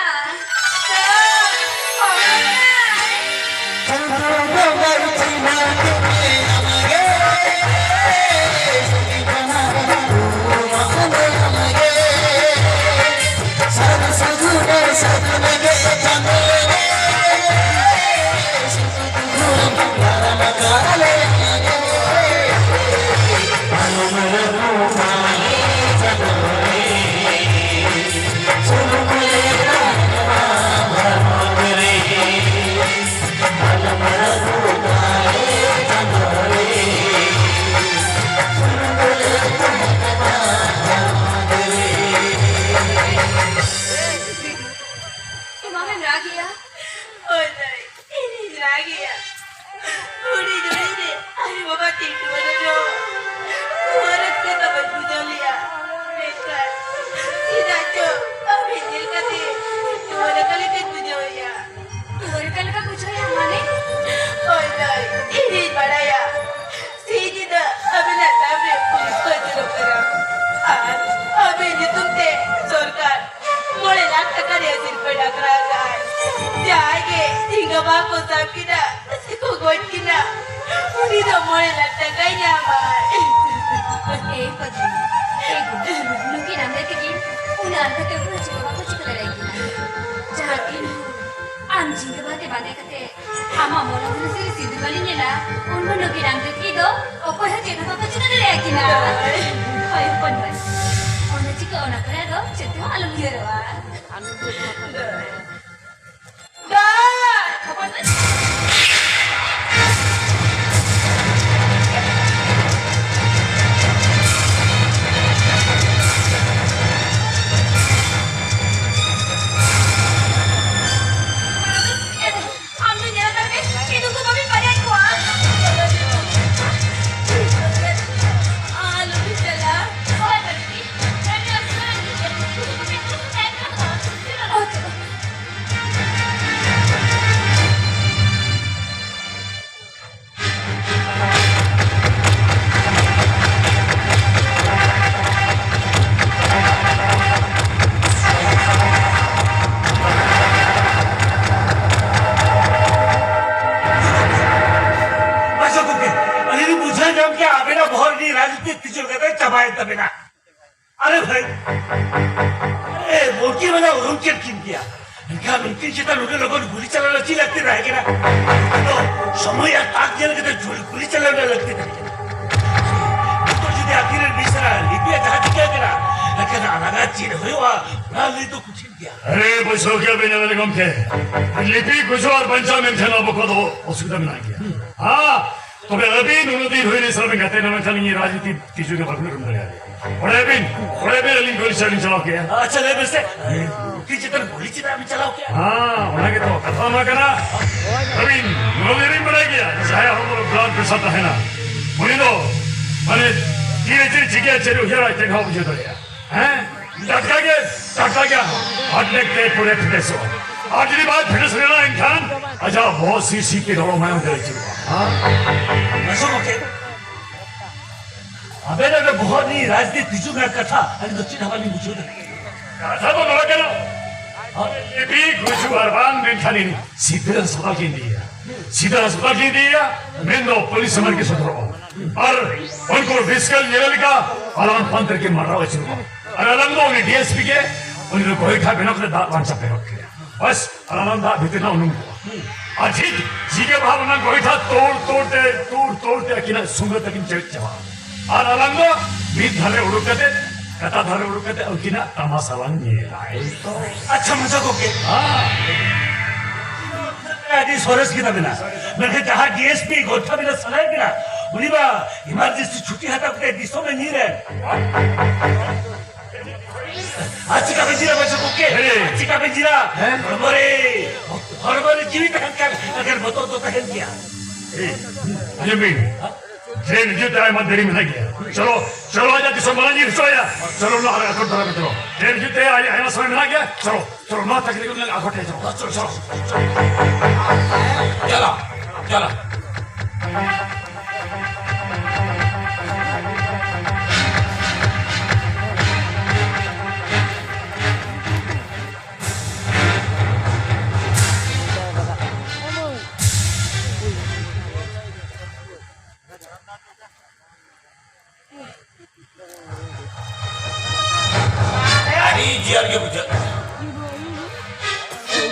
ᱮᱢᱟᱢᱮᱢ ᱨᱟᱜᱮᱜᱼᱟ? ᱦᱳᱭ ᱫᱟᱹᱭ, ᱤᱧᱤᱧ ᱨᱟᱜᱮᱜᱼᱟ᱾ ᱦᱩᱰᱤᱧ ᱦᱩᱰᱤᱧ ᱨᱮ ᱟᱭᱳ ᱵᱟᱵᱟ ᱛᱤᱸᱜᱩ ᱟᱠᱟᱱ ᱨᱮᱦᱚᱸ ᱱᱚᱣᱟ ᱨᱟᱹᱥᱠᱟᱹ ᱫᱚ ᱵᱟᱹᱧ ᱵᱩᱡᱷᱟᱹᱣ ᱞᱮᱜᱼᱟ᱾ ᱢᱮᱱᱠᱷᱟᱱ ᱪᱮᱫᱟᱜ ᱪᱚ ᱟᱢ ᱦᱮᱡ ᱧᱮᱞ ᱠᱟᱛᱮ ᱱᱚᱣᱟ ᱞᱮᱠᱟ ᱞᱮᱠᱟᱧ ᱵᱩᱡᱷᱟᱹᱣᱮᱜᱼᱟ᱾ ᱱᱚᱣᱟ ᱞᱮᱠᱟ ᱞᱮᱠᱟ ᱵᱩᱡᱷᱟᱹᱣᱮᱜᱼᱟ ᱢᱟᱱᱮ? ᱦᱳᱭ ᱫᱟᱹᱭ, ᱤᱧᱤᱧ ᱵᱟᱲᱟᱭᱟ᱾ ᱥᱤᱧ ᱧᱤᱫᱟᱹ ᱟᱹᱵᱤᱱᱟᱜ ᱛᱟᱭᱚᱢ ᱨᱮ ᱯᱩᱞᱤᱥ ᱠᱚ ᱟᱹᱪᱩᱨᱚᱜ ᱠᱟᱱᱟ᱾ ᱟᱨ ᱟᱹᱵᱤᱱ ᱧᱩᱛᱩᱢ ᱛᱮ ᱥᱚᱨᱠᱟᱨ ᱢᱚᱬᱮ ᱞᱟᱠᱷ ᱴᱟᱠᱟ ᱨᱮᱭᱟᱜ ᱥᱤᱨᱯᱟᱹ ᱰᱟᱠᱨᱟ ᱟᱠᱟᱫᱼᱟᱭ᱾ ᱡᱟᱦᱟᱸᱭ ᱜᱮ ᱡᱷᱤᱸᱜᱟᱹ ᱵᱟᱦᱟ ᱠᱚ ᱥᱟᱵ ᱠᱮᱫᱟ, ᱥᱮ ᱠᱚ ᱜᱚᱡ ᱠᱤᱱᱟ, ᱩᱱᱤ ᱫᱚ ᱢᱚᱬᱮ ᱞᱟᱠᱷ ᱴᱟᱠᱟᱭ ᱧᱟᱢᱟ᱾ ᱮ ᱯᱟᱹᱛᱤ, ᱮ ᱜᱩᱰᱩ, ᱱᱩᱠᱤᱱ ᱟᱢᱫᱟ ᱛᱮᱠᱤᱱ ᱩᱱᱟᱹᱜ ᱟᱞᱜᱟᱛᱮ ᱩᱱᱠᱩ ᱪᱮᱫ ᱦᱚᱸ ᱵᱟᱠᱚ ᱪᱤᱠᱟᱹ ᱫᱟᱲᱮᱭᱟᱜ ᱠᱤᱱᱟ᱾ ᱡᱟᱦᱟᱸ ᱛᱤᱱ ᱵᱷᱳᱨ ᱟᱢ ᱡᱷᱤᱸᱜᱟᱹ ᱵᱟᱦᱟ ᱛᱮ ᱵᱟᱸᱫᱮ ᱠᱟᱛᱮ ᱟᱢᱟᱜ ᱢᱚᱞᱚᱝ ᱦᱚᱸ ᱥᱤᱨᱤ ᱥᱤᱸᱫᱩᱨ ᱵᱟᱹᱞᱤᱧ ᱧᱮᱞᱟ, ᱩᱱ ᱵᱷᱳᱨ ᱱᱩᱠᱤᱱ ᱟᱢ ᱛᱮᱠᱤ ᱫᱚ ᱚᱠᱚᱭ ᱦᱚᱸ ᱪᱮᱫ ᱦᱚᱸ ᱵᱟᱠᱚ ᱪᱤᱠᱟᱹ ᱫᱟᱲᱮᱭᱟᱜ ᱠᱤᱱᱟ᱾ ᱦᱳᱭ ᱦᱚᱯᱚᱱ ᱢᱟᱹᱭ, ᱚᱱᱟ ᱪᱤᱠᱟᱹ ᱚᱱᱟ ᱠᱚᱨᱮ ᱫᱚ ᱪᱮᱫ ᱛᱮᱦᱚᱸ ᱟᱞᱚᱢ ᱩᱭᱦᱟᱹᱨᱚᱜᱼᱟ᱾ ᱫᱟᱹᱭ, ᱦᱚᱯᱚᱱ ᱢᱟᱹᱭ᱾ ᱟᱢ ᱫᱚ ᱧᱮᱞ ᱢᱮ, ᱤᱧ ᱩᱱᱠᱩ ᱵᱟᱹᱧ ᱯᱟᱸᱡᱟᱭᱮᱫ ᱠᱚᱣᱟ᱾ ᱛᱟᱵᱮᱱᱟ᱾ ᱟᱨᱮ ᱵᱷᱟᱭ, ᱟᱨᱮ ᱢᱩᱨᱜᱤ ᱢᱟᱱᱮ ᱩᱨᱩᱢ ᱠᱮᱫ ᱠᱤᱱ ᱜᱮᱭᱟ, ᱮᱱᱠᱷᱟᱱ ᱩᱱᱠᱤᱱ ᱪᱮᱛᱟᱱ ᱱᱩᱱᱟᱹᱜ ᱞᱚᱜᱚᱱ ᱜᱩᱞᱤ ᱪᱟᱞᱟᱣ ᱨᱮᱱᱟᱜ ᱪᱮᱫ ᱞᱟᱹᱠᱛᱤ ᱛᱟᱦᱮᱸ ᱠᱟᱱᱟ? ᱩᱱᱠᱤᱱ ᱫᱚ ᱥᱚᱢᱚᱭ ᱟᱨ ᱛᱟᱠ ᱧᱮᱞ ᱠᱟᱛᱮ ᱜᱩᱞᱤ ᱪᱟᱞᱟᱣ ᱨᱮᱱᱟᱜ ᱞᱟᱹᱠᱛᱤ ᱛᱟᱦᱮᱸ ᱠᱟᱱᱟ᱾ ᱱᱤᱛᱚᱜ ᱡᱩᱫᱤ ᱟᱹᱠᱤᱱ ᱨᱮᱱ ᱢᱤᱥᱨᱟ ᱞᱤᱯᱤᱭᱟᱜ ᱡᱟᱦᱟᱸ ᱪᱤᱠᱟᱹ ᱠᱟᱱᱟ, ᱮᱱᱠᱷᱟᱱ ᱟᱞᱟᱝᱟᱜ ᱪᱮᱫ ᱦᱩᱭᱩᱜᱼᱟ, ᱚᱱᱟ ᱞᱟᱹᱭ ᱫᱚ ᱠᱚᱴᱷᱤᱱ ᱜᱮᱭᱟ᱾ ᱟᱨᱮ ᱵᱩᱡᱷᱟᱹᱣ ᱠᱮᱫ ᱵᱤᱱ ᱮᱢᱮᱞᱮ ᱜᱚᱢᱠᱮ, ᱞᱤᱯᱤ ᱜᱩᱡᱩᱜ ᱟᱨ ᱵᱟᱧᱪᱟᱣ ᱢᱮᱱᱠᱷᱟᱱ ᱟᱵᱚ ᱠᱚᱫᱚ ᱚᱥᱩᱵᱤᱫᱷᱟ ᱢᱮᱱᱟᱜ ᱜᱮᱭᱟ᱾ ᱦᱮᱸ, ᱛᱚᱵᱮ ᱟᱹᱵᱤᱱ ᱩᱱᱟᱹᱜ ᱫᱤᱱ ᱦᱩᱭᱱᱟ ᱥᱟᱞᱟ ᱵᱤᱱ ᱜᱟᱛᱮ ᱞᱮᱱᱟ, ᱢᱮᱱᱠᱷᱟᱱ ᱤᱧ ᱨᱟᱡᱽᱱᱤᱛᱤ ᱠᱤᱪᱷᱩ ᱜᱮ ᱵᱟᱹᱵᱤᱱ ᱩᱨᱩᱢ ᱫᱟᱲᱮᱭᱟᱫᱮᱭᱟ᱾ ᱵᱟᱲᱟᱭᱟᱵᱤᱱ, ᱵᱟᱲᱟᱭᱟᱵᱤᱱ ᱟᱹᱞᱤᱧ ᱜᱩᱞᱤ ᱪᱟᱞᱟᱣ ᱞᱤᱧ ᱪᱟᱞᱟᱣ ᱠᱮᱭᱟ᱾ ᱟᱪᱪᱷᱟ, ᱞᱟᱹᱭ ᱵᱮᱱ ᱥᱮ, ᱩᱱᱠᱤᱱ ᱪᱮᱛᱟᱱ ᱜᱩᱞᱤ ᱪᱮᱫᱟᱜ ᱵᱤᱱ ᱪᱟᱞᱟᱣ ᱠᱮᱭᱟ? ᱦᱮᱸ, ᱚᱱᱟ ᱜᱮᱛᱚ ᱠᱟᱛᱷᱟ ᱢᱟ ᱠᱟᱱᱟ᱾ ᱟᱹᱵᱤᱱ ᱱᱚᱣᱟ ᱜᱮᱵᱤᱱ ᱵᱟᱲᱟᱭ ᱜᱮᱭᱟ, ᱡᱟᱦᱟᱸᱭᱟᱜ ᱦᱚᱲᱢᱚ ᱨᱮ blood pressure ᱛᱟᱦᱮᱱᱟ, ᱩᱱᱤ ᱫᱚ ᱢᱟᱱᱮ ᱛᱤᱨᱮ ᱪᱮᱫ ᱪᱤᱠᱟᱹᱭᱟ, ᱪᱮᱫ ᱩᱭᱦᱟᱹᱨᱟ, ᱪᱮᱫ ᱦᱚᱸ ᱵᱩᱡᱷᱟᱹᱣ ᱫᱟᱲᱮᱭᱟᱜᱼᱟ᱾ ᱦᱮᱸ, ᱴᱟᱴᱠᱟ ᱜᱮ, ᱴᱟᱴᱠᱟ ᱜᱮ heart attack ᱛᱮ ᱯᱩᱨᱟᱹ ᱯᱷᱤᱴᱱᱮᱥᱚᱜᱼᱟ᱾ ᱟᱨ ᱡᱩᱫᱤ ᱵᱟᱭ ᱯᱷᱤᱴᱱᱮᱥ ᱞᱮᱱᱟ, ᱮᱱᱠᱷᱟᱱ ᱟᱡᱟᱜ ᱵᱚᱦᱚᱜ ᱥᱤ ᱥᱤ ᱛᱮ ᱞᱚᱞᱚ ᱢᱟᱭᱟᱢ ᱛᱮ ᱟᱹᱪᱩᱨᱚᱜᱼᱟ᱾ ᱦᱮᱸ? ᱢᱟᱥᱩ ᱜᱚᱢᱠᱮ, ᱟᱵᱮᱱ ᱚᱸᱰᱮ ᱵᱚᱦᱚᱜ ᱨᱤᱱᱤᱡ ᱨᱟᱡᱽᱱᱤᱛᱤ ᱦᱤᱡᱩᱜ ᱨᱮᱱᱟᱜ ᱠᱟᱛᱷᱟ, ᱟᱹᱞᱤᱧ ᱫᱚ ᱪᱮᱫ ᱦᱚᱸ ᱵᱟᱹᱞᱤᱧ ᱵᱩᱡᱷᱟᱹᱣ ᱫᱟᱲᱮᱭᱟᱜ ᱠᱟᱱᱟ᱾ ᱠᱟᱛᱷᱟ ᱫᱚ ᱱᱚᱣᱟ ᱠᱟᱱᱟ, ᱟᱵᱮᱱ ᱡᱩᱫᱤ ᱜᱩᱡᱩᱜ ᱟᱨ ᱵᱟᱝ ᱢᱮᱱᱠᱷᱟᱱ ᱤᱧ ᱥᱤᱫᱷᱟᱹ ᱦᱟᱥᱯᱟᱛᱟᱞ ᱜᱮ ᱤᱫᱤᱭᱮᱭᱟ᱾ ᱥᱤᱫᱷᱟᱹ ᱦᱟᱥᱯᱟᱛᱟᱞ ᱜᱮ ᱤᱫᱤᱭᱮᱭᱟ, ᱢᱮᱱᱫᱚ ᱯᱩᱞᱤᱥ ᱥᱟᱢᱟᱝ ᱜᱮ ᱥᱚᱫᱚᱨᱚᱜᱼᱟ᱾ ᱟᱨ ᱩᱱᱠᱩ ᱵᱤᱥᱠᱟᱞ ᱧᱮᱞ ᱞᱮᱠᱟ ᱟᱞᱟᱝ ᱯᱟᱱᱛᱮ ᱨᱮᱠᱤᱱ ᱢᱟᱰᱨᱟᱣ ᱟᱹᱪᱩᱨᱚᱜᱼᱟ᱾ ᱟᱨ ᱟᱞᱟᱝ ᱫᱚ ᱩᱱᱤ ᱰᱤ ᱮᱥ ᱯᱤ ᱜᱮ ᱩᱱᱤ ᱫᱚ ᱜᱚᱭᱴᱷᱟ ᱵᱮᱱᱟᱣ ᱠᱟᱛᱮ ᱫᱟᱜ ᱞᱟᱝ ᱪᱟᱯᱮ ᱜᱚᱫ ᱠᱮᱭᱟ᱾ ᱵᱟᱥ, ᱟᱞᱟᱝ ᱫᱟᱜ ᱵᱷᱤᱛᱤᱨ ᱨᱮ ᱩᱱᱩᱢ ᱠᱚᱜᱼᱟ᱾ ᱟᱨ ᱴᱷᱤᱠ ᱡᱤᱜᱮ ᱵᱷᱟᱵᱽ ᱚᱱᱟ ᱜᱚᱭᱴᱷᱟ ᱛᱳᱲ ᱛᱳᱲ ᱛᱮ, ᱛᱳᱲ ᱛᱳᱲ ᱛᱮ ᱟᱹᱠᱤᱱᱟᱜ ᱥᱩᱸᱜᱟᱹ ᱛᱟᱹᱠᱤᱱ ᱪᱮᱨᱮᱡ ᱪᱟᱵᱟᱜᱼᱟ᱾ ᱟᱨ ᱟᱞᱟᱝ ᱫᱚ ᱢᱤᱫ ᱫᱷᱟᱨᱮ ᱩᱰᱩᱠ ᱠᱟᱛᱮ, ᱠᱟᱴᱟ ᱫᱷᱟᱨᱮ ᱩᱰᱩᱠ ᱠᱟᱛᱮ ᱩᱱᱠᱤᱱᱟᱜ ᱛᱟᱢᱟᱥᱟ ᱞᱟᱝ ᱧᱮᱞᱟ᱾ ᱟᱪᱪᱷᱟ, ᱢᱟᱪᱷᱟ ᱜᱚᱢᱠᱮ᱾ ᱦᱮᱸ᱾ ᱟᱹᱰᱤ ᱥᱚᱨᱮᱥ ᱜᱮ ᱛᱟᱵᱮᱱᱟ᱾ ᱢᱮᱱᱠᱷᱟᱱ ᱡᱟᱦᱟᱸ ᱰᱤ ᱮᱥ ᱯᱤ ᱜᱚᱭᱴᱷᱟ ᱵᱮᱱᱟᱣ ᱥᱟᱱᱟᱭᱮᱫ ᱵᱮᱱᱟ, ᱩᱱᱤ ᱢᱟ emergency ᱪᱷᱩᱴᱤ ᱦᱟᱛᱟᱣ ᱠᱟᱛᱮ ᱫᱤᱥᱚᱢ ᱮ ᱧᱤᱨ ᱮᱱ᱾ ᱟᱨ ᱪᱤᱠᱟ ᱵᱮᱱ ᱧᱤᱨᱟ, ᱢᱟᱪᱷᱟ ᱜᱚᱢᱠᱮ? ᱦᱮᱸ᱾ ᱟᱨ ᱪᱤᱠᱟ ᱵᱮᱱ ᱧᱤᱨᱟ? ᱦᱮᱸ? ᱦᱚᱲᱢᱚ ᱨᱮ, ᱦᱚᱲᱢᱚ ᱨᱮ ᱡᱤᱣᱤ ᱛᱟᱦᱮᱱ ᱠᱷᱟᱱ ᱮᱱᱠᱷᱟᱱ ᱵᱚᱛᱚᱨ ᱫᱚ ᱛᱟᱦᱮᱱ ᱜᱮᱭᱟ᱾ ᱦᱮᱸ᱾ ᱟᱸᱡᱚᱢ ᱵᱤᱱ, ᱴᱨᱮᱱ ᱦᱤᱡᱩᱜ ᱛᱮ ᱟᱭᱢᱟ ᱫᱮᱨᱤ ᱢᱮᱱᱟᱜ ᱜᱮᱭᱟ᱾ ᱪᱚᱞᱚ, ᱪᱚᱞᱚ, ᱟᱡᱟᱜ ᱫᱤᱥᱚᱢ ᱵᱟᱞᱟ ᱧᱤᱨ ᱦᱚᱪᱚᱭᱟ᱾ ᱪᱚᱞᱚ, ᱱᱚᱣᱟ ᱨᱮ ᱟᱴᱚᱠ ᱫᱷᱟᱨᱟ ᱢᱮ, ᱪᱚᱞᱚ᱾ ᱴᱨᱮᱱ ᱦᱤᱡᱩᱜ ᱛᱮ ᱟᱭ-, ᱟᱭᱢᱟ ᱥᱚᱢᱚᱭ ᱢᱮᱱᱟᱜ ᱜᱮᱭᱟ᱾ ᱪᱚᱞᱚ, ᱪᱚᱞᱚ, ᱱᱚᱣᱟ ᱛᱟᱠ ᱨᱮᱜᱮ ᱩᱱᱤ ᱟᱜᱚᱴ ᱦᱚᱪᱚᱭᱟ᱾ ᱪᱚᱞᱚ, ᱪᱚᱞᱚ, ᱪᱚᱞᱚ᱾ ᱪᱟᱞᱟᱜ, ᱪᱟᱞᱟᱜ᱾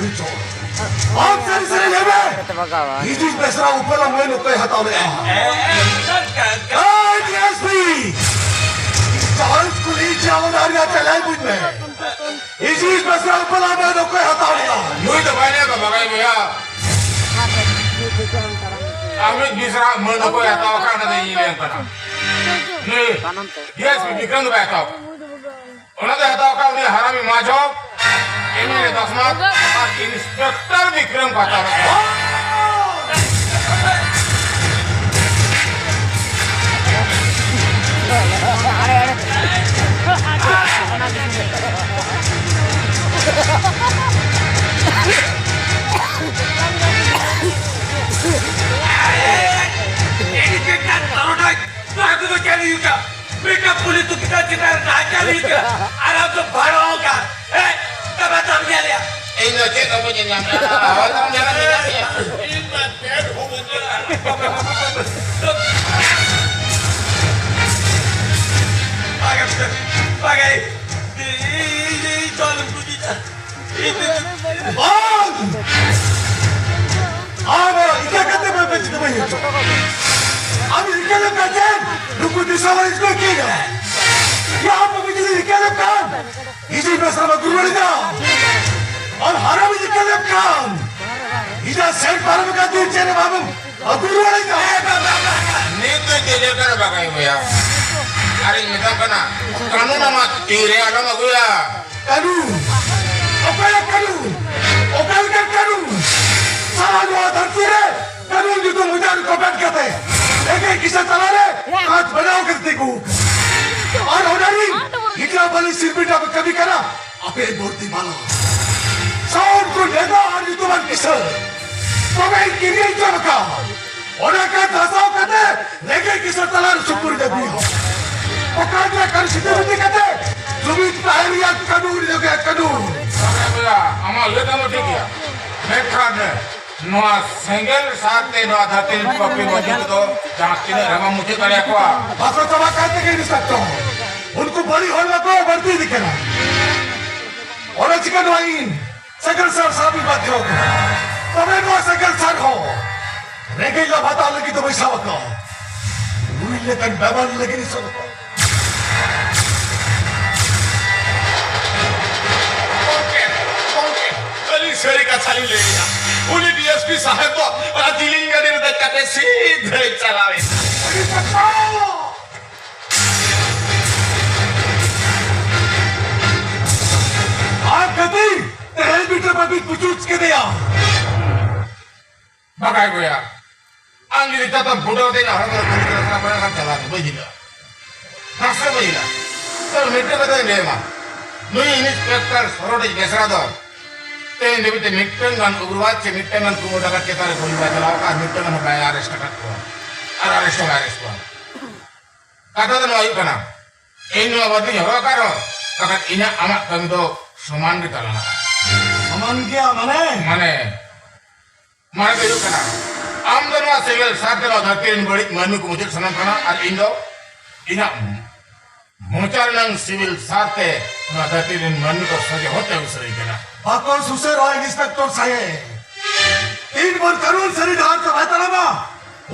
ᱟᱢ ᱥᱟᱹᱨᱤ ᱥᱟᱹᱨᱤ ᱞᱟᱹᱭ ᱢᱮ᱾ ᱠᱟᱛᱮ ᱵᱟᱜᱟᱣᱟ᱾ ᱤᱡᱤᱥ ᱵᱮᱥᱨᱟ ᱩᱯᱟᱹᱞ ᱟᱢ ᱢᱟᱹᱱ ᱚᱠᱚᱭ ᱦᱟᱛᱟᱣ ᱞᱮᱫᱼᱟ? ᱮ, ᱮ, ᱮ, ᱮ, ᱮ, ᱮ, ᱮ, ᱰᱤ ᱮᱥ ᱯᱤ, ᱡᱟᱦᱟᱸᱭ ᱠᱩᱞᱤ ᱪᱟᱣ ᱫᱟᱲᱮᱭᱟᱜ ᱪᱟᱞᱟᱣ ᱵᱩᱡᱽ ᱢᱮ᱾ ᱤᱡᱤᱥ ᱵᱮᱥᱨᱟ ᱩᱯᱟᱹᱞ ᱟᱢ ᱢᱟᱹᱱ ᱚᱠᱚᱭ ᱦᱟᱛᱟᱣ ᱞᱮᱫᱼᱟ? ᱱᱩᱭ ᱫᱚ ᱵᱟᱭ ᱞᱟᱹᱭ ᱠᱟᱫᱟ, ᱵᱟᱜᱟᱭ ᱵᱚᱭᱦᱟ᱾ ᱟᱢᱤᱡ ᱵᱮᱥᱨᱟ ᱢᱟᱹᱱ ᱚᱠᱚᱭ ᱦᱟᱛᱟᱣ ᱟᱠᱟᱫ, ᱚᱱᱟ ᱫᱚ ᱤᱧ ᱞᱟᱹᱭ ᱟᱢ ᱠᱟᱱᱟ᱾ ᱱᱩᱭ ᱰᱤ ᱮᱥ ᱯᱤ ᱵᱤᱠᱨᱚᱢ ᱫᱚ ᱵᱟᱭ ᱦᱟᱛᱟᱣ ᱟᱠᱟᱫ᱾ ᱚᱱᱟ ᱫᱚᱭ ᱦᱟᱛᱟᱣ ᱟᱠᱟᱫ ᱩᱱᱤ ᱦᱟᱨᱟᱢᱤ ᱢᱟᱡᱷᱚ, ᱮᱢ ᱮᱞ ᱮ ᱫᱟᱥᱢᱟᱛ ᱟᱨ ᱤᱱᱥᱯᱮᱠᱴᱚᱨ ᱵᱤᱠᱨᱚᱢ ᱠᱚ ᱦᱟᱛᱟᱣ ᱟᱠᱟᱫ᱾ ᱱᱚᱣᱟ ᱠᱚᱫᱚ ᱪᱮᱫ ᱦᱩᱭᱩᱜ ᱠᱟᱱᱟ? ᱢᱤᱫᱴᱟᱝ ᱯᱩᱞᱤᱥ ᱫᱚ ᱪᱮᱛᱟᱱ ᱪᱮᱛᱟᱱ ᱨᱮ ᱱᱟᱦᱟᱪᱟᱨ ᱦᱩᱭᱩᱜ ᱠᱟᱱᱟ ᱟᱨ ᱟᱢ ᱫᱚ ᱵᱷᱟᱲᱟ ᱦᱚᱸ ᱠᱟᱱ᱾ ᱦᱮᱸ? ᱛᱚᱵᱮ ᱛᱚᱢ ᱧᱮᱞᱮᱭᱟ᱾ ᱤᱧ ᱫᱚ ᱪᱮᱫ ᱦᱚᱸ ᱵᱟᱹᱧ ᱧᱮᱞ ᱧᱟᱢ ᱠᱟᱫᱟ᱾ ᱦᱚᱭ ᱛᱚᱢ ᱧᱮᱞ ᱧᱟᱢ ᱠᱮᱫᱟ᱾ ᱤᱧ ᱢᱟ ᱪᱮᱫ ᱦᱚᱸ ᱵᱟᱹᱧ ᱧᱮᱞ ᱧᱟᱢ ᱠᱟᱫᱟ᱾ ᱵᱟᱜᱟᱭ ᱯᱮ, ᱵᱟᱜᱟᱭ᱾ ᱤᱧ, ᱤᱧ, ᱤᱧ ᱪᱚᱞ ᱩᱱᱠᱩ ᱡᱤᱡᱟ᱾ ᱵᱟᱝ! ᱟᱢ ᱤᱠᱟᱹ ᱠᱟᱛᱮ ᱵᱟᱯᱮ ᱪᱤᱠᱟᱹ ᱵᱟᱭ ᱦᱩᱭᱩᱜ᱾ ᱟᱢ ᱤᱠᱟᱹ ᱞᱮᱠᱟ ᱪᱮᱫ? ᱱᱩᱠᱩ ᱫᱤᱥᱚᱢ ᱨᱮ ᱤᱥᱠᱩᱞ ᱠᱤ ᱜᱮ? ᱭᱟ ᱟᱢ ᱵᱟᱵᱩ ᱡᱩᱫᱤ ᱤᱠᱟᱹ ᱞᱮᱠᱷᱟᱱ, ᱤᱡᱤ ᱵᱮᱥᱨᱟ ᱢᱟ ᱜᱩᱨᱩ ᱨᱮ ᱫᱟ᱾ ᱟᱢ ᱦᱟᱨᱟ ᱵᱤᱡᱤ ᱤᱠᱟᱹ ᱞᱮᱠᱷᱟᱱ, ᱤᱡᱟ ᱥᱮᱱ ᱯᱟᱨᱚᱢ ᱠᱟᱛᱮ ᱪᱮᱫ ᱵᱟᱵᱩ ᱟᱹᱜᱩ ᱨᱩᱣᱟᱹᱲ ᱤᱧ ᱫᱚ᱾ ᱱᱤᱛ ᱫᱚ ᱪᱮᱫ ᱞᱮᱠᱟ ᱨᱮ ᱵᱟᱜᱟᱭ ᱵᱚᱭᱟ? ᱟᱨᱤᱧ ᱢᱮᱛᱟᱢ ᱠᱟᱱᱟ, ᱠᱟᱹᱱᱩᱱ ᱟᱢᱟᱜ ᱛᱤ ᱨᱮ ᱟᱞᱚᱢ ᱟᱹᱜᱩᱭᱟ᱾ ᱠᱟᱹᱱᱩᱱ? ᱚᱠᱟᱭᱟ ᱠᱟᱹᱱᱩᱱ? ᱚᱠᱟ ᱞᱮᱠᱟᱱ ᱠᱟᱹᱱᱩᱱ? ᱥᱟᱨᱟ ᱱᱚᱣᱟ ᱫᱷᱟᱹᱨᱛᱤ ᱨᱮ ᱠᱟᱹᱱᱩᱱ ᱧᱩᱛᱩᱢ ᱢᱚᱪᱟ ᱨᱮᱠᱚ ᱵᱮᱴ ᱠᱟᱛᱮ ᱮᱠᱮᱱ ᱠᱤᱥᱟᱹ ᱛᱟᱞᱟᱨᱮ ᱠᱟᱸᱪ ᱵᱮᱱᱟᱣ ᱠᱟᱛᱮ ᱛᱤᱸᱜᱩ᱾ ᱟᱨ ᱚᱱᱟ ᱨᱤᱱ ᱜᱤᱫᱽᱨᱟᱹ ᱵᱟᱹᱞᱤ ᱥᱤᱨᱯᱤᱴᱟ ᱠᱚ ᱠᱟᱹᱢᱤ ᱠᱟᱱᱟ᱾ ᱟᱯᱮ ᱵᱟᱹᱲᱛᱤ ᱵᱟᱞᱟ ᱥᱟᱣᱩᱱᱰ ᱠᱚ ᱱᱮᱛᱟ ᱟᱨ ᱧᱩᱛᱩᱢᱟᱱ ᱠᱤᱥᱟᱹ ᱛᱚᱵᱮ ᱠᱤᱨᱤᱧ ᱪᱚ ᱵᱟᱠᱟ᱾ ᱚᱱᱟ ᱠᱟᱱ ᱫᱷᱟᱥᱟᱣ ᱠᱟᱛᱮ ᱨᱮᱸᱜᱮᱡ ᱠᱤᱥᱟᱹ ᱛᱟᱞᱟ ᱨᱮ ᱥᱩᱯᱩᱨ ᱡᱟᱹᱯᱤᱫ ᱦᱚᱸ᱾ ᱚᱠᱟ ᱨᱮ ᱠᱟᱹᱨᱤ ᱥᱤᱛᱩᱝ ᱤᱫᱤ ᱠᱟᱛᱮ ᱡᱩᱢᱤᱫ ᱛᱟᱦᱮᱸ ᱨᱮᱭᱟᱜ ᱠᱟᱹᱱᱩᱱ ᱡᱚᱜᱮ ᱠᱟᱹᱱᱩᱱ᱾ ᱵᱚᱭᱦᱟ, ᱟᱢᱟᱜ ᱞᱟᱹᱭ ᱫᱚ ᱴᱷᱤᱠ ᱜᱮᱭᱟ, ᱢᱮᱱᱠᱷᱟᱱ ᱱᱚᱣᱟ ᱥᱮᱸᱜᱮᱞ ᱥᱟᱨᱛᱮ ᱱᱚᱣᱟ ᱫᱷᱟᱹᱨᱛᱤ ᱨᱮᱱ ᱯᱟᱯᱤ ᱢᱟᱹᱱᱢᱤ ᱠᱚᱫᱚ ᱡᱟᱦᱟᱸ ᱛᱤᱱᱟᱹᱜ ᱨᱮᱦᱚᱸ ᱢᱩᱪᱟᱹᱫ ᱫᱟᱲᱮᱭᱟᱠᱚᱣᱟ᱾ ᱵᱟᱠᱚ ᱪᱟᱵᱟᱜ ᱠᱟᱱ ᱛᱮᱜᱮ ᱱᱤᱥᱟᱨᱛᱚ ᱩᱱᱠᱩ ᱵᱟᱹᱲᱤᱡ ᱦᱚᱲ ᱵᱟᱠᱚ ᱵᱟᱹᱲᱛᱤ ᱤᱫᱤᱜ ᱠᱟᱱᱟ᱾ ᱚᱱᱟ ᱪᱤᱠᱟᱹ ᱱᱚᱣᱟ ᱤᱧ ᱥᱮᱸᱜᱮᱞ ᱥᱟᱨ ᱥᱟᱵ ᱤᱧ ᱵᱟᱫᱽᱫᱷᱚ ᱟᱠᱟᱱᱟ᱾ ᱛᱚᱵᱮ ᱱᱚᱣᱟ ᱥᱮᱸᱜᱮᱞ ᱥᱟᱨ ᱦᱚᱸ ᱨᱮᱸᱜᱮᱡ ᱞᱟᱵᱷ ᱦᱟᱛᱟᱣ ᱞᱟᱹᱜᱤᱫ ᱫᱚ ᱵᱟᱹᱧ ᱥᱟᱵ ᱟᱠᱟᱫᱼᱟ᱾ ᱱᱩᱭ ᱞᱮᱠᱟᱱ ᱵᱮᱢᱟᱱ ᱞᱟᱹᱜᱤᱫ ᱤᱧ ᱥᱟᱵ ᱟᱠᱟᱫᱼᱟ᱾ ᱜᱚᱢᱠᱮ, ᱜᱚᱢᱠᱮ, ᱟᱹᱞᱤᱧ ᱥᱟᱹᱨᱤ ᱠᱟᱛᱷᱟ ᱞᱤᱧ ᱞᱟᱹᱭᱮᱫᱼᱟ᱾ ᱩᱱᱤ ᱰᱤ ᱮᱥ ᱯᱤ ᱥᱟᱦᱮᱵ ᱫᱚ ᱚᱱᱟ ᱡᱤᱞᱤᱧ ᱜᱟᱹᱰᱤ ᱨᱮ ᱫᱮᱡ ᱠᱟᱛᱮ ᱥᱤᱫᱷᱟᱹᱭ ᱪᱟᱞᱟᱣ ᱮᱱᱟ᱾ ᱟᱹᱰᱤ ᱥᱟᱨᱦᱟᱣ! ᱟᱨ ᱠᱷᱟᱹᱛᱤᱨ ᱛᱮᱦᱮᱧ ᱵᱤᱴᱟᱹ ᱵᱟᱹᱵᱤ ᱯᱩᱪᱩᱡ ᱠᱮᱫᱮᱭᱟ᱾ ᱵᱟᱠᱷᱟᱡ ᱵᱚᱭᱦᱟ, ᱟᱢ ᱡᱩᱫᱤ ᱡᱚᱛᱚᱢ ᱯᱷᱩᱴᱟᱹᱣ ᱛᱮ ᱤᱧᱟᱜ ᱦᱚᱲᱢᱚ ᱨᱮ ᱠᱷᱟᱹᱞᱤ ᱠᱟᱱᱟ, ᱛᱟᱦᱞᱮ ᱵᱚᱭᱦᱟ ᱠᱷᱟᱱ ᱪᱟᱞᱟᱣ ᱢᱮ, ᱵᱟᱹᱧ ᱦᱤᱞᱟᱹᱜᱼᱟ᱾ ᱱᱟᱥᱮ ᱵᱟᱹᱧ ᱦᱤᱞᱟᱹᱜᱼᱟ᱾ ᱛᱚᱵᱮ ᱢᱤᱫᱴᱟᱝ ᱠᱟᱛᱷᱟᱧ ᱞᱟᱹᱭ ᱟᱢᱟ, ᱱᱩᱭ ᱤᱱᱥᱯᱮᱠᱴᱚᱨ ᱥᱚᱨᱚᱰᱤᱡ ᱵᱮᱥᱨᱟ ᱫᱚ ᱛᱮᱦᱮᱧ ᱫᱷᱟᱹᱵᱤᱡ ᱛᱮ ᱢᱤᱫᱴᱟᱝ ᱜᱟᱱ ᱩᱜᱨᱚᱵᱟᱫ ᱥᱮ ᱢᱤᱫᱴᱟᱝ ᱜᱟᱱ ᱠᱩᱢᱵᱽᱲᱩ ᱰᱟᱠᱟᱛ ᱪᱮᱛᱟᱱ ᱨᱮ ᱜᱩᱞᱤ ᱵᱟᱭ ᱪᱟᱞᱟᱣ ᱟᱠᱟᱫᱼᱟ, ᱢᱤᱫᱴᱟᱝ ᱜᱟᱱ ᱦᱚᱸ ᱵᱟᱭ ᱟᱨᱮᱥᱴ ᱟᱠᱟᱫ ᱠᱚᱣᱟ ᱟᱨ ᱟᱨᱮᱥᱴ ᱦᱚᱸ ᱵᱟᱭ ᱟᱨᱮᱥᱴ ᱠᱚᱣᱟ᱾ ᱠᱟᱛᱷᱟ ᱫᱚ ᱱᱚᱣᱟ ᱦᱩᱭᱩᱜ ᱠᱟᱱᱟ, ᱤᱧ ᱱᱚᱣᱟ ᱵᱟᱹᱫᱤᱧ ᱦᱚᱨᱚᱜ ᱟᱠᱟᱫ ᱨᱮᱦᱚᱸ, ᱵᱟᱠᱷᱟᱱ ᱤᱧᱟᱹᱜ ᱟᱢᱟᱜ ᱠᱟᱹᱢᱤ ᱫᱚ ᱥᱚᱢᱟᱱ ᱜᱮ ᱛᱟᱞᱟᱝᱟ᱾ ᱥᱚᱢᱟᱱ ᱜᱮᱭᱟ ᱢᱟᱱᱮ? ᱢᱟᱱᱮ, ᱢᱟᱱᱮ ᱫᱚ ᱦᱩᱭᱩᱜ ᱠᱟᱱᱟ, ᱟᱢ ᱫᱚ ᱱᱚᱣᱟ ᱥᱮᱸᱜᱮᱞ ᱥᱟᱨ ᱛᱮ ᱱᱚᱣᱟ ᱫᱷᱟᱹᱨᱛᱤ ᱨᱮᱱ ᱵᱟᱹᱲᱤᱡ ᱢᱟᱹᱱᱢᱤ ᱠᱚ ᱢᱩᱪᱟᱹᱫ ᱥᱟᱱᱟᱢ ᱠᱟᱱᱟ, ᱟᱨ ᱤᱧ ᱫᱚ ᱤᱧᱟᱹᱜ ᱢᱚᱪᱟ ᱨᱮᱱᱟᱝ ᱥᱤᱵᱤᱞ ᱥᱟᱨ ᱛᱮ ᱱᱚᱣᱟ ᱫᱷᱟᱹᱨᱛᱤ ᱨᱮᱱ ᱢᱟᱹᱱᱢᱤ ᱠᱚ ᱥᱚᱡᱷᱮ ᱦᱚᱨ ᱛᱮ ᱩᱥᱟᱹᱨᱟᱹᱧ ᱠᱟᱱᱟ᱾ ᱵᱟᱠᱚ ᱥᱩᱥᱟᱹᱨᱚᱜᱼᱟ, ᱤᱱᱥᱯᱮᱠᱴᱚᱨ ᱥᱟᱦᱮᱵ᱾ ᱛᱤᱱ ᱵᱷᱳᱨ ᱠᱟᱹᱱᱩᱱ ᱥᱟᱹᱨᱤ ᱰᱟᱦᱟᱨ ᱛᱮ ᱵᱟᱭ ᱛᱟᱲᱟᱢᱟ,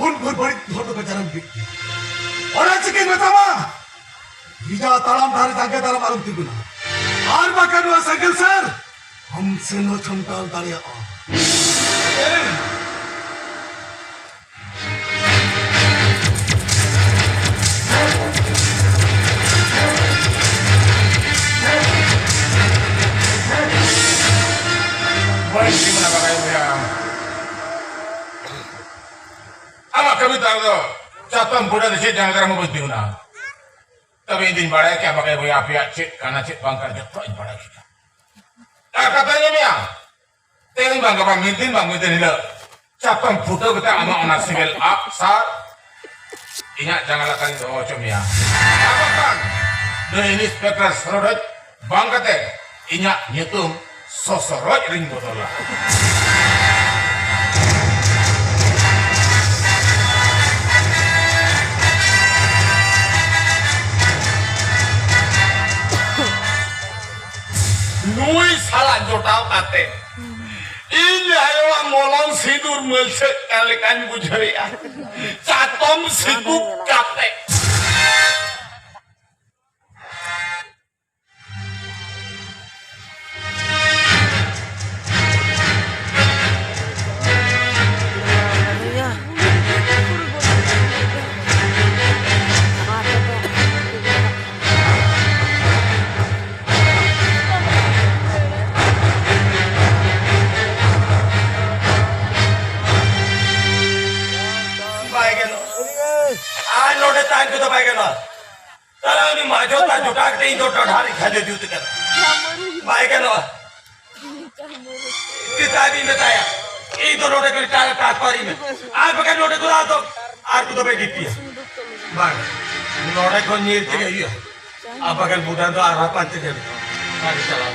ᱩᱱ ᱵᱷᱳᱨ ᱵᱟᱹᱲᱤᱡ ᱦᱚᱲ ᱫᱚᱠᱚ ᱡᱟᱱᱟᱢ ᱵᱤᱫ ᱜᱮᱭᱟ᱾ ᱚᱱᱟ ᱪᱤᱠᱟᱹᱧ ᱢᱮᱛᱟᱢᱟ, ᱱᱤᱡᱟ ᱛᱟᱲᱟᱢ ᱰᱟᱦᱟᱨ ᱡᱟᱸᱜᱮ ᱫᱟᱨᱟᱢ ᱟᱞᱚᱢ ᱛᱤᱸᱜᱩᱱᱟ, ᱟᱨ ᱵᱟᱠᱷᱟᱱ ᱱᱚᱣᱟ ᱥᱮᱸᱜᱮᱞ ᱥᱟᱨ ᱟᱢ ᱥᱮᱱ ᱦᱚᱸ ᱥᱟᱢᱴᱟᱣ ᱫᱟᱲᱮᱭᱟᱜᱼᱟ᱾ ᱵᱟᱹᱧ ᱛᱤᱸᱜᱩᱱᱟ ᱵᱟᱲᱟᱭ ᱵᱚᱭᱦᱟ᱾ ᱟᱢᱟᱜ ᱠᱟᱹᱢᱤ ᱛᱟᱞᱟ ᱫᱚ ᱪᱟᱛᱚᱢ ᱵᱩᱰᱟᱹ ᱫᱚ ᱪᱮᱫ ᱡᱟᱸᱜᱟ ᱫᱟᱨᱟᱢ ᱦᱚᱸ ᱵᱟᱹᱧ ᱛᱤᱸᱜᱩᱱᱟ᱾ ᱛᱚᱵᱮ ᱤᱧ ᱫᱩᱧ ᱵᱟᱲᱟᱭ ᱠᱮᱭᱟ ᱵᱟᱲᱟᱭ ᱵᱚᱭᱦᱟ, ᱟᱯᱮᱭᱟᱜ ᱪᱮᱫ ᱠᱟᱱᱟ ᱪᱮᱫ ᱵᱟᱝ ᱠᱟᱱᱟ ᱡᱚᱛᱚ ᱤᱧ ᱵᱟᱲᱟᱭ ᱠᱮᱫᱟ᱾ ᱟᱨ ᱠᱟᱛᱷᱟ ᱧᱮᱞ ᱢᱮᱭᱟ, ᱛᱮᱦᱮᱧ ᱵᱟᱝ ᱜᱟᱯᱟ ᱢᱤᱫ ᱫᱤᱱ ᱵᱟᱝ ᱢᱤᱫ ᱫᱤᱱ ᱦᱤᱞᱳᱜ ᱪᱟᱛᱚᱢ ᱯᱷᱩᱴᱟᱹᱣ ᱠᱟᱛᱮ ᱟᱢᱟᱜ ᱚᱱᱟ ᱥᱮᱸᱜᱮᱞ ᱟᱜ ᱥᱟᱨ ᱤᱧᱟᱜ ᱡᱟᱸᱜᱟ ᱞᱟᱛᱟᱨ ᱨᱤᱧ ᱫᱚᱦᱚ ᱦᱚᱪᱚ ᱢᱮᱭᱟ᱾ ᱟᱨ ᱵᱟᱝᱠᱷᱟᱱ ᱱᱩᱭ ᱤᱱᱥᱯᱮᱠᱴᱚᱨ ᱥᱚᱨᱚᱰᱚᱡ ᱵᱟᱝ ᱠᱟᱛᱮ ᱤᱧᱟᱜ ᱧᱩᱛᱩᱢ ᱥᱚᱥᱚᱨᱚᱡ ᱨᱤᱧ ᱵᱚᱫᱚᱞᱟ᱾ ᱱᱩᱭ ᱥᱟᱞᱟᱜ ᱡᱚᱴᱟᱣ ᱠᱟᱛᱮ ᱤᱧ ᱟᱭᱳᱣᱟᱜ ᱢᱚᱞᱚᱝ ᱥᱤᱸᱫᱩᱨ ᱢᱟᱹᱞᱥᱟᱹᱜ ᱠᱟᱱ ᱞᱮᱠᱟᱧ ᱵᱩᱡᱷᱟᱹᱣᱮᱫᱼᱟ᱾ ᱪᱟᱛᱚᱢ ᱥᱤᱸᱫᱩᱨ ᱠᱟᱛᱮ᱾ ᱵᱟᱭ ᱜᱟᱱᱚᱜᱼᱟ᱾ ᱟᱨ ᱱᱚᱰᱮ ᱛᱟᱦᱮᱱ ᱠᱚᱫᱚ ᱵᱟᱭ ᱜᱟᱱᱚᱜᱼᱟ᱾ ᱛᱟᱦᱞᱮ ᱩᱱᱤ ᱢᱟᱡᱷᱚ ᱛᱟᱨ ᱡᱚᱴᱟᱣ ᱠᱟᱛᱮ ᱤᱧ ᱫᱚ ᱴᱚᱰᱷᱟ ᱨᱤᱧ ᱠᱷᱟᱡᱚ ᱡᱩᱛ ᱠᱟᱱᱟ᱾ ᱵᱟᱭ ᱜᱟᱱᱚᱜᱼᱟ᱾ ᱢᱮᱛᱟᱭ ᱵᱤᱱ ᱢᱮᱛᱟᱭᱟ, ᱤᱧ ᱫᱚ ᱱᱚᱰᱮ ᱠᱷᱚᱱ ᱮᱴᱟᱜ ᱨᱮ transfer ᱤᱧ ᱢᱮ᱾ ᱟᱨ ᱵᱟᱠᱷᱟᱱ ᱱᱚᱰᱮ ᱠᱷᱚᱱ ᱟᱫᱚ ᱟᱨ ᱠᱚᱫᱚ ᱵᱟᱭ ᱜᱤᱛᱤᱡᱼᱟ᱾ ᱵᱟᱝ, ᱱᱚᱰᱮ ᱠᱷᱚᱱ ᱧᱤᱨ ᱛᱮᱜᱮ ᱦᱩᱭᱩᱜᱼᱟ᱾ ᱟᱨ ᱵᱟᱠᱷᱟᱱ ᱵᱩᱰᱷᱟᱱ ᱫᱚ ᱟᱨᱦᱚᱸ ᱯᱟᱱᱛᱮ ᱧᱟᱢ ᱵᱟᱝ ᱪᱟᱞᱟᱣ᱾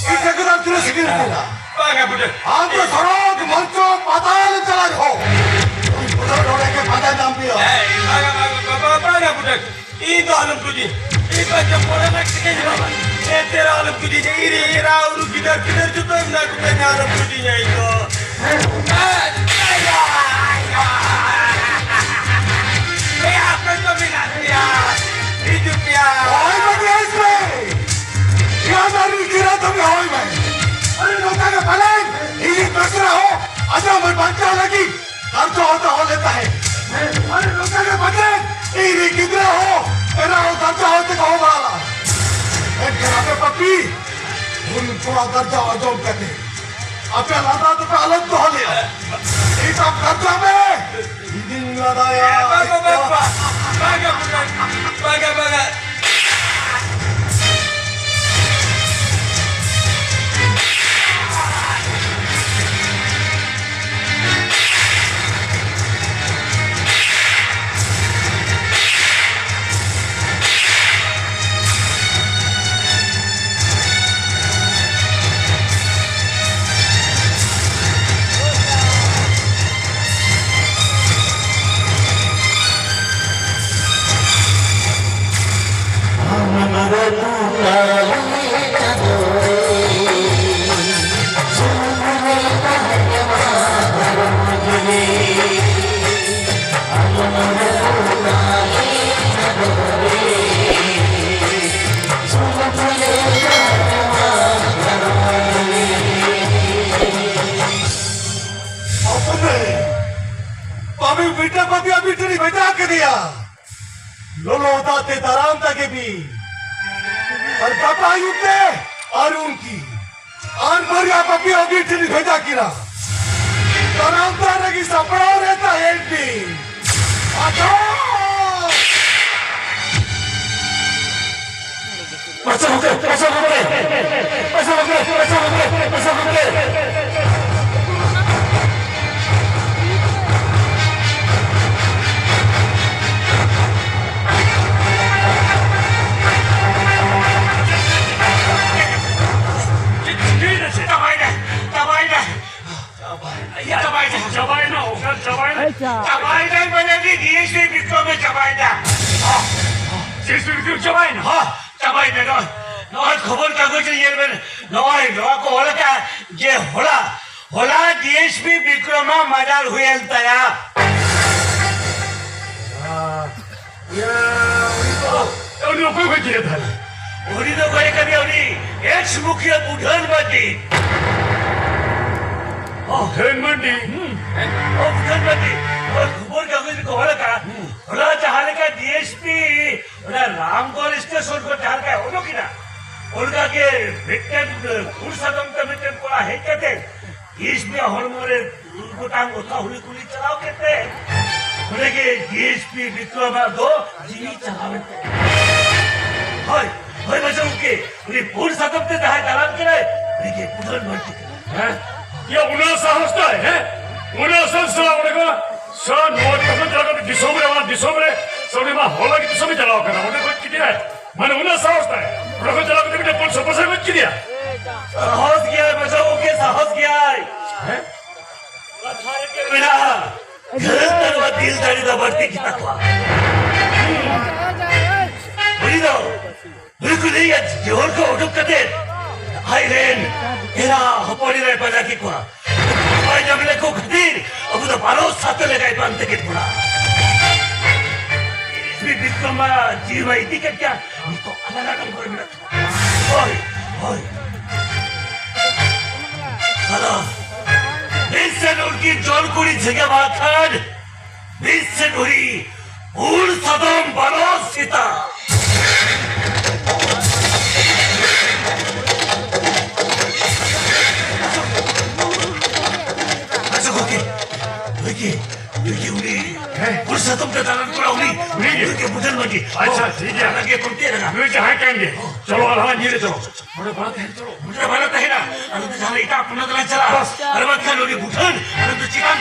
ᱤᱧ ᱴᱷᱮᱱ ᱠᱷᱚᱱᱟᱜ ᱛᱤᱱᱟᱹᱜ ᱥᱟᱺᱜᱤᱧ ᱨᱮ ᱢᱮᱱᱟᱜᱼᱟ? ᱵᱟᱝᱟ ᱵᱩᱰᱷᱟᱹ᱾ ᱟᱢ ᱫᱚ ᱥᱚᱲᱚᱠ, ᱢᱚᱧᱪᱚ, ᱯᱟᱛᱟᱞ ᱪᱟᱞᱟᱜ ᱦᱚᱲ᱾ ᱩᱱᱤ ᱵᱩᱰᱷᱟᱹ ᱱᱚᱰᱮ ᱜᱮ ᱯᱟᱛᱟ ᱧᱟᱢ ᱯᱮᱭᱟ᱾ ᱮᱭ, ᱵᱟᱝᱟ, ᱵᱟᱝᱟ, ᱵᱟᱝᱟ, ᱵᱟᱝᱟ ᱵᱩᱰᱷᱟᱹ᱾ ᱤᱧ ᱫᱚ ᱟᱞᱚᱢ ᱠᱩᱞᱤᱧᱟ᱾ ᱤᱧ ᱫᱚ ᱪᱚᱯᱚᱞ ᱨᱮᱱᱟᱜ ᱴᱤᱠᱟᱹᱧ ᱨᱚᱜᱟ᱾ ᱮᱱᱛᱮ ᱨᱮᱦᱚᱸ ᱟᱞᱚᱢ ᱠᱩᱞᱤᱧᱟ᱾ ᱤᱧ ᱨᱮᱱ ᱮᱨᱟ, ᱩᱨᱩ, ᱜᱤᱫᱟᱹᱨ, ᱯᱤᱫᱟᱹᱨ ᱡᱚᱛᱚ ᱢᱮᱱᱟᱜ ᱠᱚᱛᱤᱧᱟ, ᱟᱞᱚᱢ ᱠᱩᱞᱤᱧᱟ ᱤᱧ ᱫᱚ᱾ ᱮᱭ, ᱟᱯᱮ ᱫᱚ ᱢᱮᱱᱟᱜ ᱯᱮᱭᱟ, ᱦᱤᱡᱩᱜ ᱯᱮᱭᱟ᱾ ᱦᱳᱭ, ᱢᱟᱹᱡᱷᱤ ᱦᱟᱲᱟᱢ᱾ ᱤᱭᱟᱹ ᱫᱟᱨᱤ ᱜᱤᱨᱟᱹ ᱫᱚ ᱦᱳᱭ ᱢᱮ᱾ ᱟᱨᱮ ᱱᱚᱝᱠᱟ ᱜᱮ ᱯᱟᱞᱮᱱ ᱤᱧᱤᱡ ᱵᱮᱥᱨᱟ ᱦᱚᱸ ᱟᱡᱟᱜ ᱢᱟᱹᱭ ᱵᱟᱧᱪᱟᱣ ᱞᱟᱹᱜᱤᱫ ᱫᱟᱨᱡᱟ ᱦᱚᱸ ᱫᱚᱦᱚ ᱞᱮᱫ ᱛᱟᱦᱮᱸᱫ᱾ ᱟᱨᱮ ᱱᱚᱝᱠᱟ ᱜᱮ ᱯᱟᱞᱮᱱ ᱤᱧᱤᱡ ᱜᱤᱫᱽᱨᱟᱹ ᱦᱚᱸ ᱮᱨᱟ ᱦᱚᱸ ᱫᱟᱨᱡᱟ ᱦᱚᱸ ᱛᱮᱠᱚ ᱦᱚᱸ ᱵᱟᱲᱟ ᱞᱟᱜᱼᱟ᱾ ᱮᱱᱠᱷᱟᱱ ᱟᱯᱮ ᱯᱟᱹᱯᱤ ᱩᱱᱠᱩᱣᱟᱜ ᱫᱟᱨᱡᱟ ᱟᱸᱡᱚᱢ ᱠᱟᱛᱮ ᱟᱯᱮ ᱞᱟᱸᱫᱟ ᱫᱚᱯᱮ ᱟᱞᱚᱢ ᱫᱚᱦᱚ ᱞᱮᱭᱟ᱾ ᱤᱧ ᱟᱢ ᱠᱟᱛᱷᱟ ᱢᱮ᱾ ᱤᱧᱤᱧ ᱞᱟᱸᱫᱟᱭᱟ᱾ ᱵᱟᱝᱟ, ᱵᱟᱝᱟ, ᱵᱟᱝᱟ, ᱵᱟᱝᱟ, ᱵᱟᱝᱟ᱾ ᱟᱯᱮ ᱵᱤᱴᱟᱹ ᱯᱟᱹᱛᱤᱭᱟ ᱵᱤᱴᱟᱹᱨᱤ ᱵᱷᱮᱡᱟ ᱠᱮᱫᱮᱭᱟ᱾ ᱞᱚᱞᱚ ᱫᱟᱜ ᱛᱮ ᱫᱟᱨᱟᱢ ᱛᱟᱜᱮ ᱵᱤᱱ᱾ ᱟᱨ ᱜᱟᱯᱟ ᱟᱹᱭᱩᱵ ᱛᱮ ᱟᱨ ᱩᱱᱠᱤᱱ ᱟᱨ ᱵᱟᱨᱭᱟ ᱯᱟᱹᱯᱤᱭᱟ ᱵᱤᱴᱟᱹᱨᱤ ᱵᱷᱮᱡᱟ ᱠᱤᱱᱟ᱾ ᱫᱟᱨᱟᱢ ᱛᱟᱨ ᱨᱮᱜᱮ ᱥᱟᱯᱲᱟᱣ ᱨᱮ ᱛᱟᱦᱮᱱ ᱵᱤᱱ᱾ ᱟᱪᱪᱷᱟ᱾ ᱢᱟᱥᱴᱟᱨ ᱜᱚᱢᱠᱮ, ᱢᱟᱥᱴᱟᱨ ᱜᱚᱢᱠᱮ, ᱢᱟᱥᱴᱟᱨ ᱜᱚᱢᱠᱮ, ᱢᱟᱥᱴᱟᱨ ᱜᱚᱢᱠᱮ, ᱢᱟᱥᱴᱟᱨ ᱜᱚᱢᱠᱮ᱾ ᱪᱟᱵᱟᱭᱮᱱᱟ, ᱪᱟᱵᱟᱭᱮᱱᱟ᱾ ᱪᱟᱵᱟᱭᱮᱱᱟ, ᱪᱟᱵᱟᱭᱮᱱᱟ, ᱚᱠᱟ ᱪᱟᱵᱟᱭᱮᱱᱟ? ᱟᱪᱪᱷᱟ᱾ ᱪᱟᱵᱟᱭᱮᱱᱟ ᱢᱟᱱᱮ ᱩᱱᱤ ᱰᱤ ᱮᱥ ᱯᱤ ᱵᱤᱠᱨᱚᱢᱮ ᱪᱟᱵᱟᱭᱮᱱᱟ᱾ ᱰᱤ ᱮᱥ ᱯᱤ ᱵᱤᱠᱨᱚᱢ ᱪᱟᱵᱟᱭᱮᱱᱟ? ᱦᱚᱸ, ᱪᱟᱵᱟᱭᱮᱱᱟ᱾ ᱱᱚᱜᱼᱚᱭ, ᱱᱚᱜᱼᱚᱭ ᱠᱷᱚᱵᱚᱨ ᱠᱟᱜᱚᱡᱽ ᱨᱮ ᱧᱮᱞ ᱵᱮᱱ, ᱱᱚᱜᱼᱚᱭ ᱱᱚᱣᱟ ᱠᱚ ᱚᱞ ᱟᱠᱟᱫ ᱡᱮ ᱦᱚᱞᱟ, ᱦᱚᱞᱟ ᱰᱤ ᱮᱥ ᱯᱤ ᱵᱤᱠᱨᱚᱢᱟᱜ ᱢᱟᱨᱰᱟᱨ ᱦᱩᱭᱮᱱ ᱛᱟᱭᱟ᱾ ᱤᱭᱟᱹ, ᱩᱱᱤ ᱫᱚ, ᱩᱱᱤ ᱚᱠᱚᱭ ᱜᱚᱡ ᱠᱮᱫᱮᱭᱟ ᱛᱟᱦᱞᱮ? ᱩᱱᱤ ᱫᱚ ᱜᱚᱡ ᱠᱟᱫᱮᱭᱟ ᱩᱱᱤ ᱮᱠᱥ ᱢᱩᱠᱷᱤᱭᱟᱹ ᱵᱩᱫᱷᱟᱹᱱ ᱢᱟᱨᱰᱤ᱾ ᱚ, ᱵᱩᱫᱷᱟᱹᱱ ᱢᱟᱨᱰᱤ? ᱦᱩᱸ᱾ ᱚ, ᱵᱩᱫᱷᱟᱹᱱ ᱢᱟᱨᱰᱤ᱾ ᱚ, ᱠᱷᱚᱵᱚᱨ ᱠᱟᱜᱚᱡᱽ ᱨᱮᱠᱚ ᱚᱞ ᱟᱠᱟᱫ, ᱦᱩᱸ᱾ ᱚᱱᱟ ᱡᱟᱦᱟᱸ ᱞᱮᱠᱟ ᱰᱤ ᱮᱥ ᱯᱤ ᱚᱱᱟ ᱨᱟᱢᱜᱚᱲ ᱥᱴᱮᱥᱚᱱ ᱠᱷᱚᱱ ᱡᱟᱦᱟᱸ ᱞᱮᱠᱟᱭ ᱚᱰᱚᱠ ᱮᱱᱟ, ᱚᱱᱠᱟ ᱜᱮ ᱢᱤᱫᱴᱮᱱ ᱯᱷᱩᱞ ᱥᱟᱫᱚᱢ ᱛᱮ ᱢᱤᱫᱴᱮᱱ ᱠᱚᱲᱟ ᱦᱮᱡ ᱠᱟᱛᱮ ᱰᱤ ᱮᱥ ᱯᱤ ᱟᱜ ᱦᱚᱲᱢᱚ ᱨᱮ ᱛᱩᱨᱩᱭ ᱜᱚᱴᱟᱝ ᱚᱛᱷᱟ ᱦᱩᱞᱤ ᱠᱩᱞᱤ ᱪᱟᱞᱟᱣ ᱠᱮᱫ ᱛᱮ, ᱚᱸᱰᱮ ᱜᱮ ᱰᱤ ᱮᱥ ᱯᱤ ᱵᱤᱠᱨᱚᱢᱟᱜ ᱫᱚ ᱡᱤᱣᱤ ᱪᱟᱞᱟᱣᱮᱱ ᱛᱟᱭᱟ᱾ ᱦᱳᱭ, ᱦᱳᱭ ᱢᱟᱪᱮᱫ ᱜᱚᱢᱠᱮ, ᱩᱱᱤ ᱯᱩᱸᱰ ᱥᱟᱫᱚᱢ ᱛᱮ ᱡᱟᱦᱟᱸᱭ ᱫᱟᱬᱟᱱ ᱠᱟᱱᱟᱭ, ᱩᱱᱤ ᱜᱮ ᱯᱩᱰᱷᱟᱹᱱ ᱢᱟᱹᱱᱰᱤ ᱠᱟᱱᱟᱭ᱾ ᱦᱮᱸ? ᱭᱟ, ᱩᱱᱟᱹᱜ ᱥᱟᱦᱚᱥ ᱛᱟᱭ, ᱦᱮᱸ? ᱩᱱᱟᱹᱜ ᱥᱟᱦᱚᱥ ᱥᱟᱞᱟ ᱚᱸᱰᱮ ᱠᱷᱚᱱ, ᱥᱟᱞᱟ ᱱᱚᱣᱟ ᱴᱚᱴᱷᱟ ᱪᱟᱞᱟᱣ ᱠᱟᱛᱮ ᱫᱤᱥᱚᱢ ᱨᱮ, ᱚᱱᱟ ᱫᱤᱥᱚᱢ ᱨᱮ, ᱥᱮ ᱩᱱᱤ ᱢᱟ ᱦᱚᱲ ᱞᱟᱹᱜᱤᱫ ᱫᱤᱥᱚᱢ ᱮ ᱪᱟᱞᱟᱣ ᱠᱟᱱᱟ, ᱚᱸᱰᱮ ᱜᱚᱡ ᱠᱮᱫᱮᱭᱟᱭ᱾ ᱢᱟᱱᱮ ᱩᱱᱟᱹᱜ ᱥᱟᱦᱚᱥ ᱛᱟᱭ, ᱚᱸᱰᱮ ᱠᱷᱚᱱ ᱪᱟᱞᱟᱣ ᱠᱟᱛᱮ ᱢᱤᱫᱴᱮᱱ ᱯᱩᱞᱤᱥ ᱚᱯᱷᱤᱥᱟᱨ ᱜᱚᱡ ᱠᱮᱫᱮᱭᱟ᱾ ᱥᱟᱦᱚᱥ ᱜᱮᱭᱟᱭ ᱢᱟᱪᱮᱫ ᱜᱚᱢᱠᱮ, ᱥᱟᱦᱚᱥ ᱜᱮᱭᱟᱭ᱾ ᱦᱮᱸ? ᱠᱟᱛᱷᱟ ᱨᱮᱜᱮ ᱢᱮᱱᱟᱜᱼᱟ, ᱜᱷᱟᱹᱞ ᱛᱟᱹᱨᱩᱵᱟᱜ ᱫᱤᱞ ᱫᱟᱲᱮ ᱫᱚ ᱵᱟᱹᱲᱛᱤ ᱜᱮᱛᱟ ᱠᱚᱣᱟ᱾ ᱩᱱᱤ ᱫᱚ ᱩᱱᱠᱩ ᱞᱟᱹᱭᱟ ᱡᱮ ᱦᱚᱲ ᱠᱚ ᱩᱰᱩᱠ ᱠᱟᱛᱮ ᱟᱡ ᱨᱮᱱ ᱮᱨᱟ ᱦᱚᱯᱚᱱ ᱮᱨᱟᱭ ᱯᱟᱸᱡᱟ ᱠᱮᱫ ᱠᱚᱣᱟ᱾ ᱵᱟᱭ ᱧᱟᱢ ᱞᱮᱫ ᱠᱚ ᱠᱷᱟᱹᱛᱤᱨ ᱟᱵᱚ ᱫᱚ ᱵᱟᱨᱚ ᱥᱟᱛᱮ ᱞᱮᱠᱟᱭ ᱯᱟᱱᱛᱮ ᱠᱮᱫ ᱵᱚᱱᱟ᱾ ᱵᱤᱠᱨᱚᱢ ᱢᱟ ᱡᱤᱣᱤ ᱢᱟ ᱤᱫᱤ ᱠᱮᱫ ᱜᱮᱭᱟ, ᱱᱤᱛᱚᱜ ᱟᱞᱟᱫᱟ ᱨᱚᱠᱚᱢ ᱠᱚᱨᱮ ᱢᱮᱱᱟᱜ ᱛᱟᱵᱚᱱᱟ᱾ ᱦᱳᱭ, ᱦᱳᱭ᱾ ᱥᱟᱞᱟ, ᱢᱤᱫ ᱥᱮᱫ ᱩᱱᱠᱤᱱ ᱡᱚᱞ ᱠᱩᱲᱤ ᱡᱷᱮᱜᱮ ᱵᱟᱠᱷᱟᱱ, ᱢᱤᱫ ᱥᱮᱫ ᱩᱱᱤ ᱩᱲ ᱥᱟᱫᱚᱢ ᱵᱟᱞᱚ ᱥᱮᱛᱟ᱾ ᱟᱪᱪᱷᱟ ᱜᱚᱢᱠᱮ, ᱱᱩᱭ ᱜᱮ, ᱱᱩᱭ ᱜᱮ ᱩᱱᱤ ᱦᱮᱸ? ᱩᱲ ᱥᱟᱫᱚᱢ ᱛᱮ ᱫᱟᱬᱟᱱ ᱠᱚᱲᱟ ᱩᱱᱤ, ᱩᱱᱤ ᱜᱮ? ᱱᱩᱭ ᱜᱮ ᱵᱩᱫᱷᱟᱹᱱ ᱢᱟᱹᱡᱷᱤ᱾ ᱟᱪᱪᱷᱟ, ᱴᱷᱤᱠ ᱜᱮᱭᱟ᱾ ᱚᱱᱟ ᱜᱮ ᱠᱚᱢᱛᱤ ᱮᱱᱟ᱾ ᱱᱩᱭ ᱡᱟᱦᱟᱸᱭ ᱠᱟᱱ ᱜᱮ, ᱪᱚᱞᱚ ᱟᱞᱟᱝ ᱧᱤᱨ ᱪᱚᱞᱚ᱾ ᱱᱚᱰᱮ ᱵᱟᱞᱮ ᱛᱟᱦᱮᱱ ᱪᱚᱞᱚ᱾ ᱱᱚᱰᱮ ᱵᱟᱞᱮ ᱛᱟᱦᱮᱱᱟ᱾ ᱟᱞᱮ ᱫᱚ ᱡᱟᱦᱟᱸ ᱮᱴᱟᱜ ᱯᱚᱱᱚᱛ ᱞᱮ ᱪᱟᱞᱟᱜᱼᱟ᱾ ᱵᱟᱥ᱾ ᱟᱨ ᱵᱟᱝᱠᱷᱟᱱ ᱩᱱᱤ ᱵᱩᱫᱷᱟᱹᱱ, ᱟᱞᱮ ᱫᱚ ᱪᱮᱛᱟᱱ